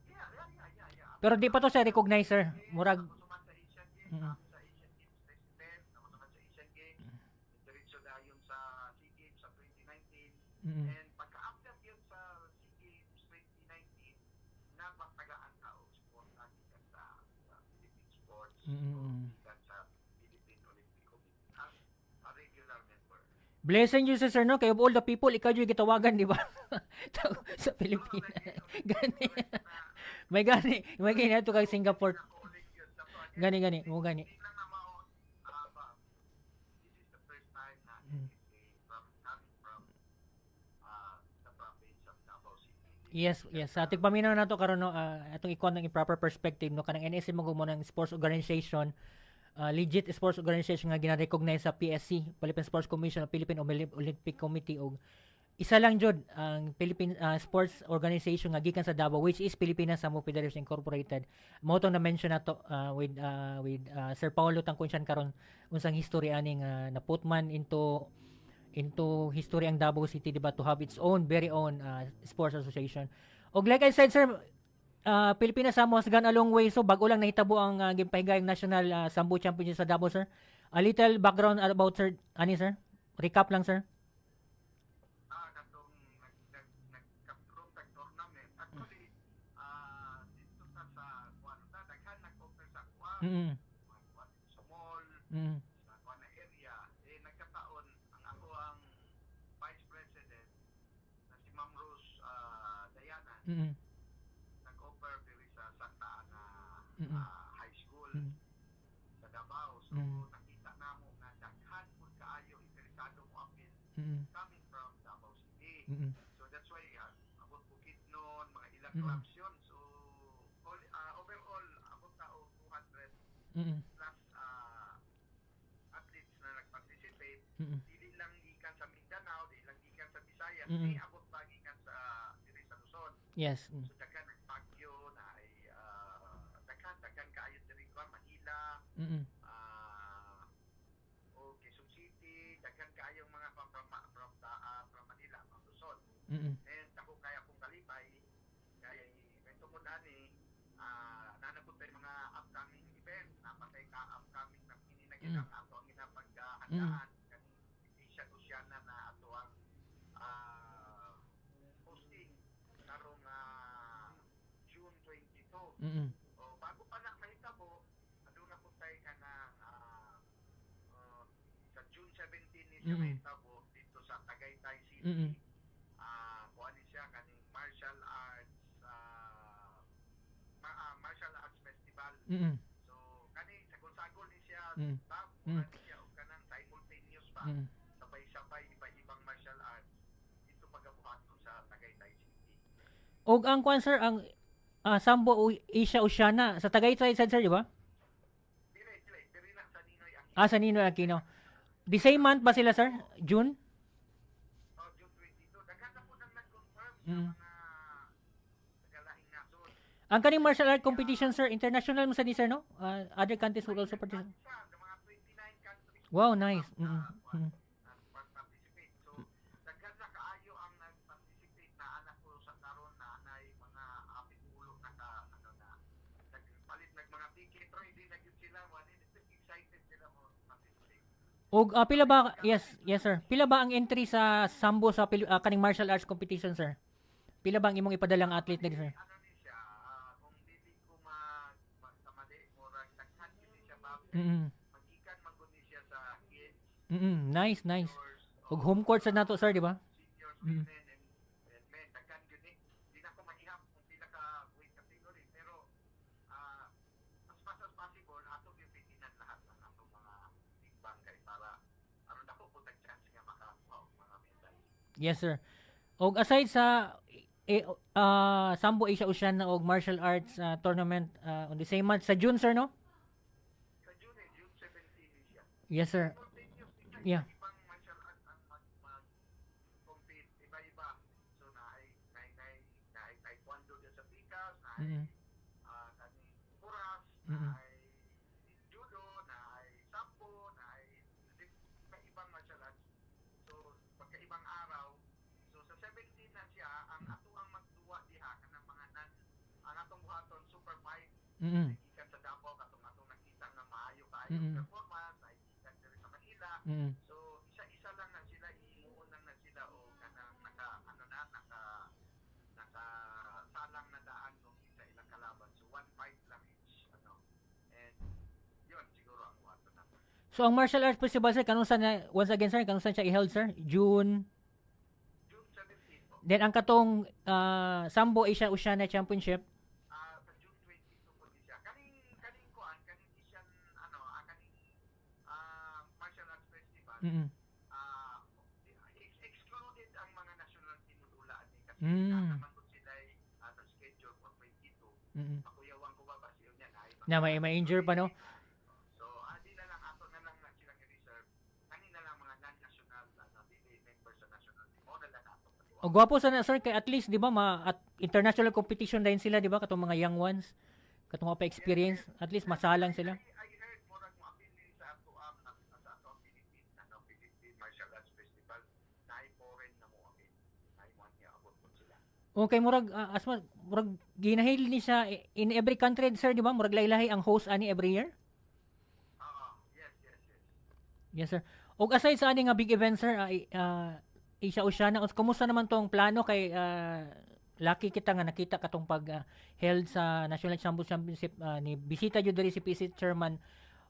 [SPEAKER 6] Yeah.
[SPEAKER 2] Pero di pa to siya recognize, sir. Murag
[SPEAKER 6] Ako suman sa Asian Games, ako sa Asian Games president, ako suman sa Asian Games, diretso dayon sa SEA Games sa 2019. And pagka after yun sa SEA Games 2019, napagtagaan ka og suporta gikan sa Philippine Sports o gikan sa Philippine Olympic Committee as a regular member.
[SPEAKER 2] Blessing you, sir, no? Kay of all the people, ikaw yung gitawagan, di ba? Sa Pilipinas. Gani. May gani. May gani ato kay Singapore.
[SPEAKER 6] Ulit yun sa
[SPEAKER 2] Gani, gani. Mo gani.
[SPEAKER 6] Hindi lang na mao, ba, this is the first time na NSA from coming from the province of Davao City.
[SPEAKER 2] Yes. Sa ating paminaw na to karon, no, atong ikuan ng improper perspective, no, kanang NSA mo ng sports organization, legit sports organization nga gina-recognize sa PSC, Philippine Sports Commission, Philippine Olympic Committee, og isa lang jud ang Philippine Sports Organization nga gikan sa Davao, which is Pilipinas Sambo Federation Incorporated. Mao tong na-mention nato with Sir Paulo Tangkunsian karon unsang history aning na-put man into history ang Davao City, di ba, to have its own very own sports association. Og like I said, sir, Pilipinas Sambo has gone a long way, so bago lang nahitabo ang gimpahigayong National Sambo Championship sa Davao, sir. A little background about, sir, ani, sir? Recap lang, sir.
[SPEAKER 6] Katong nag nag Mga kuwan sa mall, sa kuwan na area. Eh, nagkataon, ang ako ang vice president na si Ma'am Rose Diana, nag-offer diri sa Santa Ana High School sa Davao. So, nakita namo nga daghan pud kaayo interesado mo apil coming from Davao City. So that's why abot Bukidnon, mga ilang clubs yun. So overall, abot ta og 200 plus athletes na nag-participate. Dili lang gikan sa Mindanao, dili lang gikan sa Visayas, ni abot pa gikan sa diri sa Luzon. So daghan nag Baguio na ay daghan daghan kaayo diri ko Manila, o Quezon City, daghan kaayong mga from Manila, from Luzon. And ako kaya kong kalipay kay kay tungod ani naa na pud tay mga upcoming event, naa pa tay ka upcoming na kini na gyud ang ato ang ginapaghandaan, kaning Asian Oceana na ato ang hosting karong June 22. O bago pa na mahitabo, aduna pud tay kanang sa June 17 ni siya mahitabo dito sa Tagaytay City. Kuan ni siya kaning martial arts festival. So kani sagol-sagol ni siya, Bob, ni siya og kanang simultaneous ba. Sabay-sabay iba-ibang martial arts dito pagabuhaton sa Tagaytay City.
[SPEAKER 2] Og ang kwan, sir, ang Sambo Asia Oceana sa Tagaytay sad, sir, di ba?
[SPEAKER 6] Dire dire dire na sa Ninoy Aquino.
[SPEAKER 2] Ah, sa Ninoy Aquino. The same month ba sila, sir? June?
[SPEAKER 6] Oh, June 22. Daghan na po nang nag-confirm sa mga tagalahing nasod.
[SPEAKER 2] Ang kaning martial art competition, sir, international mo sa ni sir, no? Other countries will also participate.
[SPEAKER 6] Siya, sa mga 29 countries
[SPEAKER 2] Wow, nice.
[SPEAKER 6] Participate. So, daghan na kaayo ang nag-participate na anak ko sa karon na anay mga apit ulo na ka ano na nagpalit nag mga ticket ready na gyud sila, wala excited sila mo participate.
[SPEAKER 2] Og pila ba, yes, sir. Pila ba ang entry sa Sambo sa kaning martial arts competition, sir? Pila ba ang imong ipadalang athlete diri, sir?
[SPEAKER 6] Ano ni siya, kung dili ko mag magkamali, murag daghan gyud ni siya, Bob. Magikan man gud ni siya sa kids,
[SPEAKER 2] Nice, nice.
[SPEAKER 6] seniors,
[SPEAKER 2] Og home court sa nato, sir, di ba?
[SPEAKER 6] seniors, women and men. Daghan gyud ni. Di na ko maihap kung pila ka weight category, pero as fast as possible ato gyud pitinan lahat ng atong mga tigbang kay para aron dako po tag chance nga makakuha og mga medal.
[SPEAKER 2] Yes, sir. Og aside sa Sambo Asia Oceana og martial arts tournament on the same month sa June, sir, no?
[SPEAKER 6] Sa June eh, June 17 ni siya.
[SPEAKER 2] Yes, sir.
[SPEAKER 6] Simultaneous din siya, ibang martial arts ang mag compete, iba-iba. So naay naay naay naay taekwondo din sa pikas, naay kaning kuras, naay judo, naay sambo, naay iba-ibang martial arts. So pagkaibang araw, so sa 17 na siya ang ato ang magduwa diha kanang mga nan ang atong buhaton super fight, gikan sa Davao katong atong nakita nga maayo kaayo performance, ay gikan diri sa Manila. So isa-isa lang na sila, imuon lang na sila o kanang naka ano na naka naka salang na daan kung sa ilang kalaban. So one fight lang each ano. And yun siguro ang buhaton natin.
[SPEAKER 2] So ang martial arts festival, sir, kanunsa na once again, sir, kanunsa siya i-held, sir? June.
[SPEAKER 6] June 17 po.
[SPEAKER 2] Then ang katong Sambo Asia Oceania Championship?
[SPEAKER 6] Sa June 22 po di siya. Kaning kuan, kaning Asian ano, kaning martial arts festival. Excluded ang mga national team dula ani kasi naman gud sila sa schedule for 22. Pakuyawan ko ba ba siya niya na
[SPEAKER 2] Na may injure pa, no?
[SPEAKER 6] So, adi na lang ato na lang na silang i-reserve. Kani na lang mga non-national ano, dili member sa national team. Mo na lang ato.
[SPEAKER 2] O gwapo sana, sir, kay at least, di ba, ma at international competition din sila, di ba, katong mga young ones, katong mga pa experience, at least masalang sila.
[SPEAKER 6] I heard murag mo apil ni sa ato ang Philippine ano Philippine Martial Arts Festival na ay foreign na mo apil. Ay mo niya abot po sila.
[SPEAKER 2] Okay, murag asma murag ginahil ni siya in every country, sir, di ba? Murag lahi-lahi ang host ani every year.
[SPEAKER 6] Oo, yes.
[SPEAKER 2] Yes, sir. Og aside sa ani nga big event, sir, Asia Oceana, kumusta naman tong plano kay Lucky kita nga nakita katong pag held sa National Sambo Championship, ni bisita jud diri si PC Chairman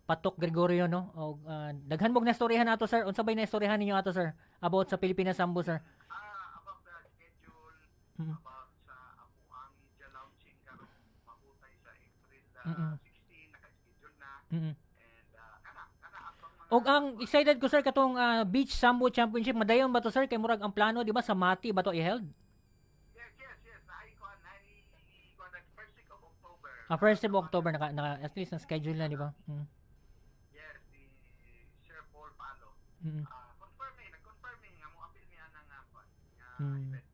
[SPEAKER 2] Patok Gregorio, no? Og daghan mog nastoryahan ato, sir. Unsa bay naistoryahan ninyo ato, sir, about sa Pilipinas Sambo, sir?
[SPEAKER 6] About the schedule, about sa amuang media launching karong mautay sa April 16, naka-schedule na. And kana atong mga
[SPEAKER 2] Og ang excited ko, sir, katong Beach Sambo Championship, madayon ba to, sir, kay murag ang plano, di ba, sa Mati ba to i-held?
[SPEAKER 6] Yes. Naay kuan na first week of October.
[SPEAKER 2] Ah, first of October naka at least na schedule na, di ba?
[SPEAKER 6] Yes, ni Sir Paul Palo. Confirming, nag-confirming nga mo apil niya ng kuan nga event.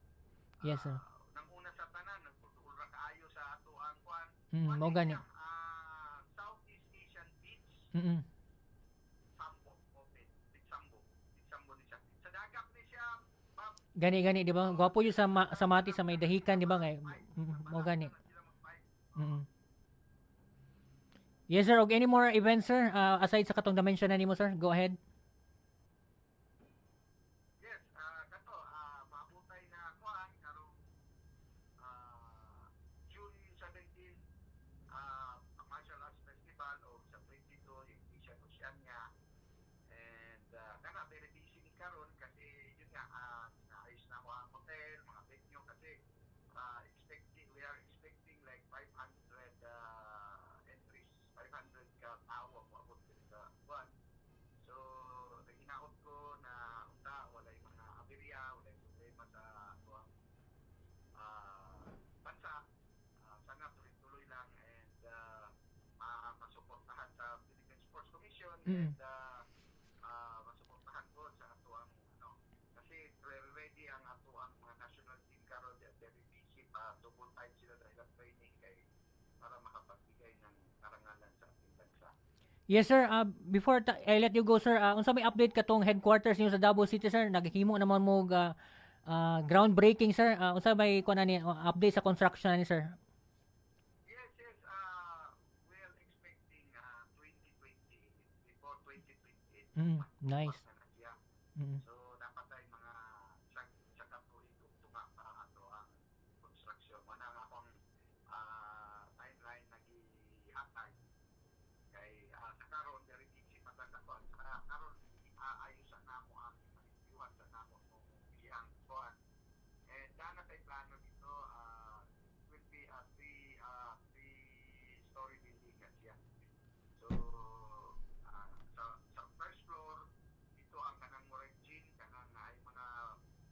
[SPEAKER 2] Yes, sir.
[SPEAKER 6] Nang una sa tanan, nagtutuol ra kaayo sa ato ang kuan. Kuan
[SPEAKER 2] Mao
[SPEAKER 6] ni
[SPEAKER 2] gani.
[SPEAKER 6] siya, Southeast Asian Beach Sambo Open. Beach Sambo. Beach Sambo ni siya. Sa dagat ni siya, Bob.
[SPEAKER 2] Gani gani, di ba? Gwapo yun sa Mati sa may dahikan, di ba? Ngay mao gani.
[SPEAKER 6] Na sila mag-fight.
[SPEAKER 2] Yes, sir. Og any more events, sir? Aside sa katong dimension na nimo, sir. Go ahead.
[SPEAKER 6] Yes, kato, maabutay na kuan karong June 17, ang Martial Arts Festival o sa 22 yung Asian Oceania. And kana very busy ni karon kasi yun nga, naayos na ako ang hotel, mga venue kasi expecting we are expecting like 500 entries, 500 ka tao ang moabot diri sa kuan. So, naginaot ko na unta walay mga aberya, walay problema sa atuang bansa. Sana tuloy-tuloy lang and masuportahan sa Philippine Sports Commission and masuportahan ko sa atuang ano kasi very ready ang atuang mga national team karon. They are very busy pa, double time sila dahil ang training kay para makapagbigay ng karangalan sa ating bansa.
[SPEAKER 2] Yes, sir. Before I let you go, sir, unsa may update katong headquarters niyo sa Davao City, sir? Naghimo naman mo groundbreaking, sir. Unsa may kuan ani update sa construction ani, sir?
[SPEAKER 6] Yes. We are expecting 2028, before 2028.
[SPEAKER 2] Nice.
[SPEAKER 6] Na na siya. So, dapat ay mga sa katuig ug tunga pa ato ang construction. Wala nga akong timeline na gihatag. Kay sa karon very busy pa ta sa kuan. Sa karon aayusan namo ang reviewan sa namo kung iyang kuan. And dana kay plano dito, it will be a three story building na siya. So sa first floor dito ang kanang murag gym, kanang ay mga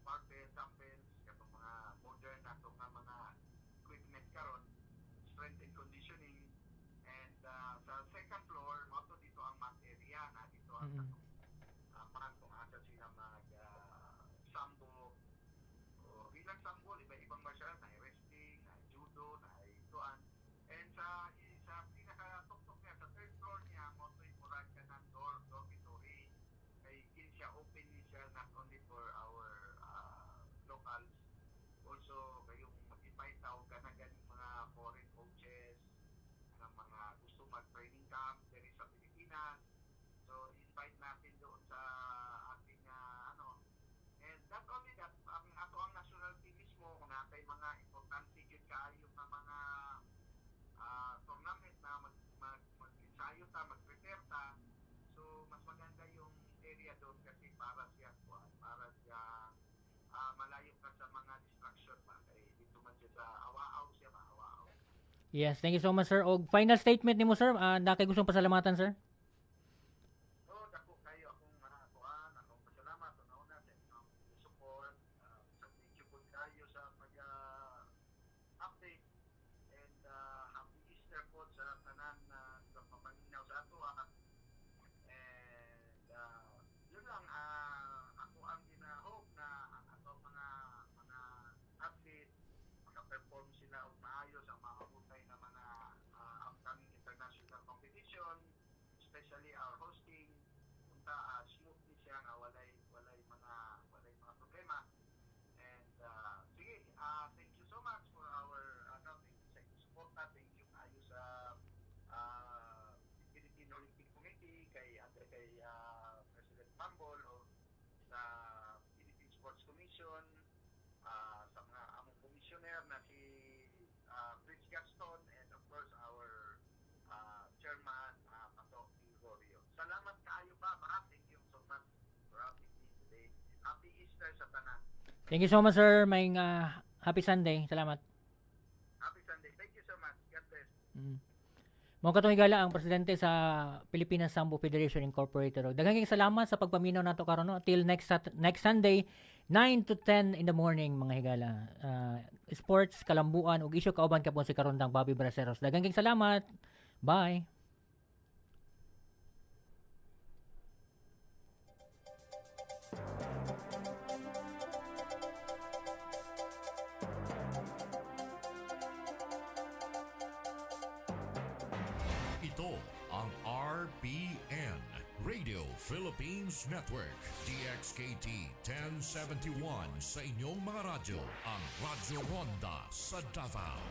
[SPEAKER 6] barbell, dumbbells, katong mga modern na nga mga equipment karon, strength and conditioning. And sa second floor, mao to dito ang mat area na dito ang katong mat kung asa sila mag sambo o bilang sambo, iba-ibang martial arts, na wrestling, na judo, na ituan. And sa pinaka-tuktok niya, sa third floor niya, mao to murag kanang dormitory kay kini siya open ni siya not only for our locals, also kayong mag-invite tao kana ganing mga foreign coaches ng mga gusto mag-training camp diri sa Pilipinas. So invite natin doon sa ating ano. And not only that, ang ato ang national team mismo, kung natay mga importante gyud kaayo nga mga tournament na mag mag mag-ensayo ta, mag-prepare ta, so mas maganda yung area doon kasi para siya malayo ka sa mga distraction ba kay dito man siya sa awaaw siya ba, awaaw.
[SPEAKER 2] Yes, thank you so much, sir. Og final statement nimo, sir, na kay gustong pasalamatan, sir?
[SPEAKER 6] So dako kayo akong mga kuan, akong pasalamat una-una sa inyong support, sa thank you po kayo sa pag update and happy Easter po sa tanan na sa papaminaw sa ato. And yun lang, ako ang gina-hope na ang atong mga athlete maka-perform sila og maayos ang maabutay na mga upcoming international competition, especially our hosting. Unta smoothly siya nga walay mga problema. And sige, thank you so much for our ano, thank you sa inyong suporta, thank you kayo sa Philippine Olympic Committee kay under kay President Pambol o sa Philippine Sports Commission, sa mga among commissioner na Gaston, and of course our chairman, Pato Gregorio. Salamat kaayo ba? Thank you so much for having me today. Happy Easter sa tanan.
[SPEAKER 2] Thank you so much, sir. May happy Sunday. Salamat.
[SPEAKER 6] Happy Sunday. Thank you so much. God bless.
[SPEAKER 2] Mao katong higala ang presidente sa Pilipinas Sambo Federation Incorporated. Daghang salamat sa pagpaminaw nato karon, no. Till next Sunday, 9 to 10 in the morning, mga higala. Sports, kalambuan ug isyu, kauban ka po si Karundang Bobby Braceros. Daghang salamat. Bye.
[SPEAKER 7] Ito ang RPN, Radio Philippines Network, DXKT 1071 sa inyong mga radyo, ang Radyo Ronda sa Davao.